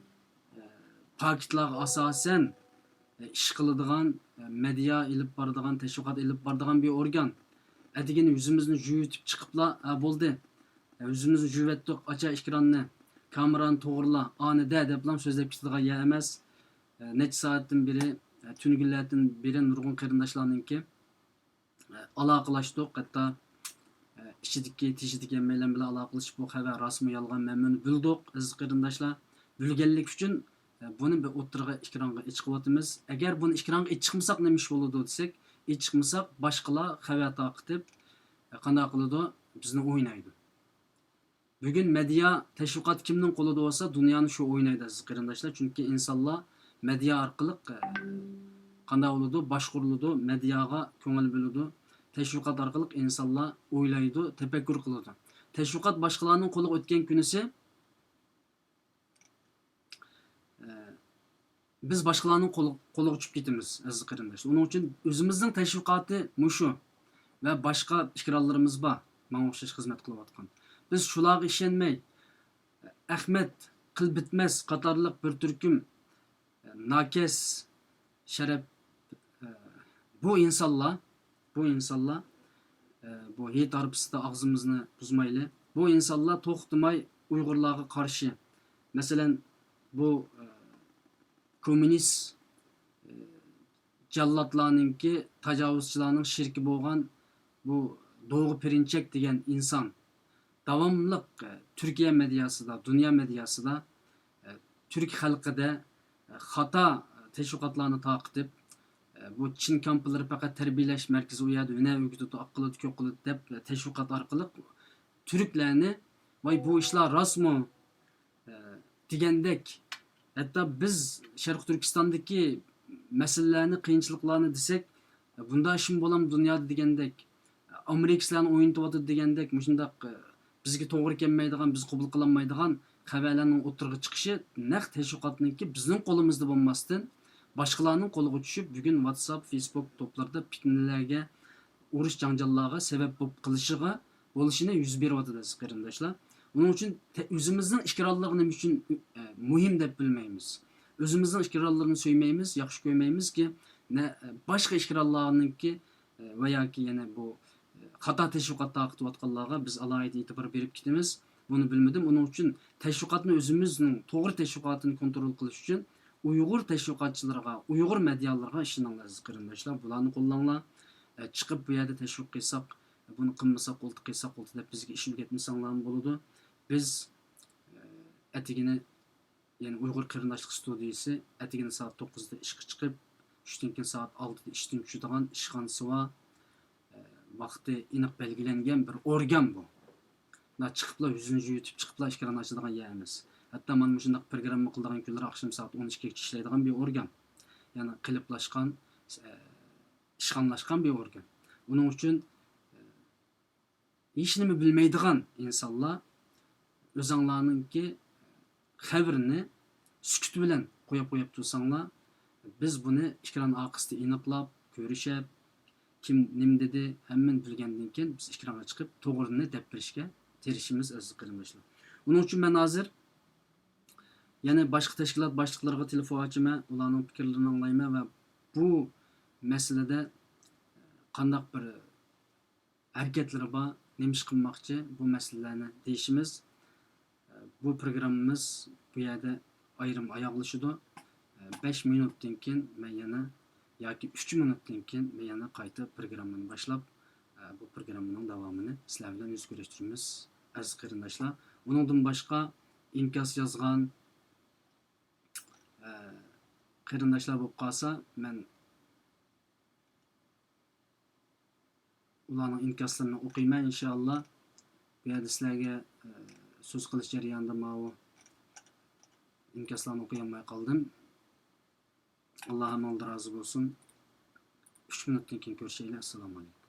ئە، پاكىتلارغا ئاساسەن، ئىش قىلىدىغان، مېدىيا ئېلىپ بارىدىغان، تەشۋىقات ئېلىپ بارىدىغان بىر ئورگان. ئەتىگىنى يۈزىمىزنى يۇيۇۋېتىپ چىقىپلا، ھە، بولدى. يۈزىمىزنى يۇيۇۋەتتۇق، ئاچا ئېكراننى، كامېرانى توغرىلا، ئانى دە دەپلا سۆزلەپ كېتىدىغان يەر ئەمەس. نەچچە سائەتتىن بېرى، تۈنۈگۈنلەردىن بېرى نۇرغۇن قېرىنداشلارنىڭكى ئالاقىلاشتۇق، ھەتتا ئىچىدىكى، تېشىدىكى ھەممەيلەن بىلەن ئالاقىلىشىپ، بۇ خەۋەر راستمۇ يالغان، مەن بۇنى بىلدۇق، ئەزىز قېرىنداشلار. بىلگەنلىكى ئۈچۈن بۇنى بىر ئوتتۇرىغا، ئېكرانغا ئېچىقىۋاتىمىز. ئەگەر بۇنى ئېكرانغا ئېچىقمىساق نېمە ئىش بولىدۇ دېسەك، ئېچىقمىساق باشقىلار خەۋەر تارقىتىپ، قانداق قىلىدۇ؟ بىزنى ئوينايدۇ. بۈگۈن مېدىيا تەشۋىقات كىمنىڭ قولىدا بولسا، دۇنيانى شۇ ئوينايدۇ، ئەزىز قېرىنداشلار. چۈنكى ئىنسانلار مېدىيا ئارقىلىق، ئە، قانداق بولىدۇ؟ باشقۇرۇلىدۇ، مېدىياغا كۆڭۈل بۆلىدۇ. تەشۋىقات ئارقىلىق ئىنسانلار ئويلايدۇ، تەپەككۇر قىلىدۇ. تەشۋىقات باشقىلارنىڭ قولىغا ئۆتكەن كۈنىسى، ئە، بىز باشقىلارنىڭ قول-، قولىغا چۈشۈپ كېتىمىز، ئەزىز قېرىنداشلار. ئۇنىڭ ئۈچۈن ئۆزىمىزنىڭ تەشۋىقاتى مۇشۇ ۋە باشقا ئېكرانلىرىمىز بار، ماڭا ئوخشاش خىزمەت قىلىۋاتقان. بىز شۇلارغا ئىشەنمەي، ئەخمەت، قىل بىتمەس قاتارلىق بىر تۈركۈم ناكەس، شەرەپ، بۇ ئىنسانلار، بۇ ئىنسانلار، بۇ ھېيت ھارپىسىدا ئاغزىمىزنى بۇزمايلى. بۇ ئىنسانلار توختىماي ئۇيغۇرلارغا قارشى، مەسىلەن، بۇ، كوممۇنىست، ئى، جاللاتلارنىڭكى، تاجاۋۇزچىلارنىڭ شېرىكى بولغان بۇ دوغۇ پېرىنچەك دېگەن ئىنسان داۋاملىق، ئە، تۈركىيە مېدىياسىدا، دۇنيا مېدىياسىدا، ئە، تۈرك خەلقىدە، ئە، خاتا تەشۋىقاتلارنى تارقىتىپ، ئە، بۇ چىن كامپىلىرى پەقەت تەربىيەلەش مەركىزى، ئۇ يەردە ھۈنەر ئۆگىتىدۇ، ئاق قىلىدۇ، كۆك قىلىدۇ دەپ، ئە، تەشۋىقات ئارقىلىق تۈركلەرنى، ۋاي، بۇ ئىشلار راستمۇ؟ ئە، دېگەندەك، ھەتتا بىز شەرقىي تۈركىستاندىكى مەسىلىلەرنى، قىيىنچىلىقلارنى دېسەك، بۇنداق ئىشمۇ بولامدۇ دۇنيادا دېگەندەك، ئامېرىكا سىلەرنى ئوينىتىۋاتىدۇ دېگەندەك، مۇشۇنداق، بىزگە توغرا كەلمەيدىغان، بىز قوبۇل قىلالمايدىغان خەۋەرلەرنىڭ ئوتتۇرىغا چىقىشى نەق تەشۋىقاتنىڭكى بىزنىڭ قولىمىزدا بولماستىن، باشقىلارنىڭ قولىغا چۈشۈپ، بۈگۈن ۋاتساپ، فېيسبۇك توپلىرىدا پىتنىلەرگە، ئۇرۇش جاڭجاللارغا سەۋەب بولۇپ قېلىشىغا، بولۇشىنى يۈز بېرىۋاتىدۇ، ئەزىز قېرىنداشلار. ئۇنىڭ ئۈچۈن تە-، ئۆزىمىزنىڭ ئىكرارلىقى نېمە ئۈچۈن، ئە، مۇھىم دەپ بىلمەيمىز؟ ئۆزىمىزنىڭ ئىكرارلىرىنى سۆيمەيمىز، ياخشى كۆرمەيمىزكى، نە، ئە، باشقا ئىكرارلارنىڭكى، ئە، ۋە ياكى يەنە بۇ، ئە، خاتا تەشۋىقات تارقىتىۋاتقانلارغا بىز ئالاھىدە ئېتىبار بېرىپ كېتىمىز. بۇنى بىلمىدىم. ئۇنىڭ ئۈچۈن تەشۋىقاتنى ئۆزىمىزنىڭ توغرا تەشۋىقاتىنى كونترول قىلىش ئۈچۈن ئۇيغۇر تەشۋىقاتچىلىرىغا، ئۇيغۇر مېدىيالىرىغا ئىشىنىڭلار، ئەزىز قېرىنداشلار. بۇلارنى قوللاڭلار. ئە، چىقىپ بۇ يەردە تەشۋىق قىلساق، بۇنى قىلمىساق بولدى، قىلساق بولدى دەپ بىزگە ئىش ئۆگەتمىسەڭلارمۇ بولىدۇ. بىز، ئە، ئەتىگىنى، يەنى ئۇيغۇر قېرىنداشلىق ستۇدىيىسى ئەتىگىنى سائەت توققۇزدا ئىشقا چىقىپ، چۈشتىن كېيىن سائەت ئالتىدا ئىشتىن چۈشىدىغان ئىشخانىسى بار. ئە، ۋاقتى ئېنىق بەلگىلەنگەن بىر ئورگان بۇ. مۇنداق چىقىپلا يۈزىنى يۇيۇۋېتىپ چىقىپلا ئېكران ئاچىدىغان يەر ئەمەس. ھەتتا مانا مۇشۇنداق پروگرامما قىلىدىغان كۈنلىرى ئاخشام سائەت ئون ئىككىگىچە ئىشلەيدىغان بىر ئورگان. يەنى قېلىپلاشقان، ئە، ئىشخانىلاشقان بىر ئورگان. ئۇنىڭ ئۈچۈن، ئە، ھېچنېمە بىلمەيدىغان ئىنسانلار ئۆزۈڭلارنىڭكى خەۋىرىنى سۈكۈت بىلەن قويۇپ قويۇپ تۇرساڭلار، بىز بۇنى ئېكران ئارقىسىدا ئېنىقلاپ، كۆرۈشۈپ، كىم نېمە دېدى، ھەممىنى بىلگەندىن كېيىن بىز ئېكرانغا چىقىپ، توغرىنى دەپ بېرىشكە تىرىشىمىز، ئەزىز قېرىنداشلار. ئۇنىڭ ئۈچۈن مەن ھازىر يەنە باشقا تەشكىلات باشلىقلىرىغا تېلېفون ئاچىمەن، ئۇلارنىڭ پىكىرلىرىنى ئاڭلايمەن ۋە بۇ مەسىلىدە قانداق بىر ھەرىكەتلىرى بار، نېمە ئىش قىلماقچى، بۇ مەسىلىلەرنى دېيىشىمىز. بۇ پروگراممىمىز بۇ يەردە ئايرىم ئاياغلىشىدۇ. بەش مىنۇتتىن كېيىن مەن يەنە، ياكى ئۈچ مىنۇتتىن كېيىن مەن يەنە قايتا پروگراممىنى باشلاپ، بۇ پروگراممىنىڭ داۋامىنى سىلەر بىلەن يۈز كۆرۈشتۈرىمىز، ئەزىز قېرىنداشلار. ئۇنىڭدىن باشقا ئىنكاس يازغان، قېرىنداشلار بولۇپ قالسا، مەن ئۇلارنىڭ ئىنكاسلىرىنى ئوقۇيمەن، ئىنشائاللا. بۇ يەردە سىلەرگە، ئە، سۆز قىلىش جەريانىدا ماۋۇ ئىنكاسلارنى ئوقۇيالماي قالدىم. ئاللا ھەممىڭلاردىن رازى بولسۇن. ئۈچ مىنۇتتىن كېيىن كۆرۈشەيلى. ئەسسالامۇئەلەيكۇم.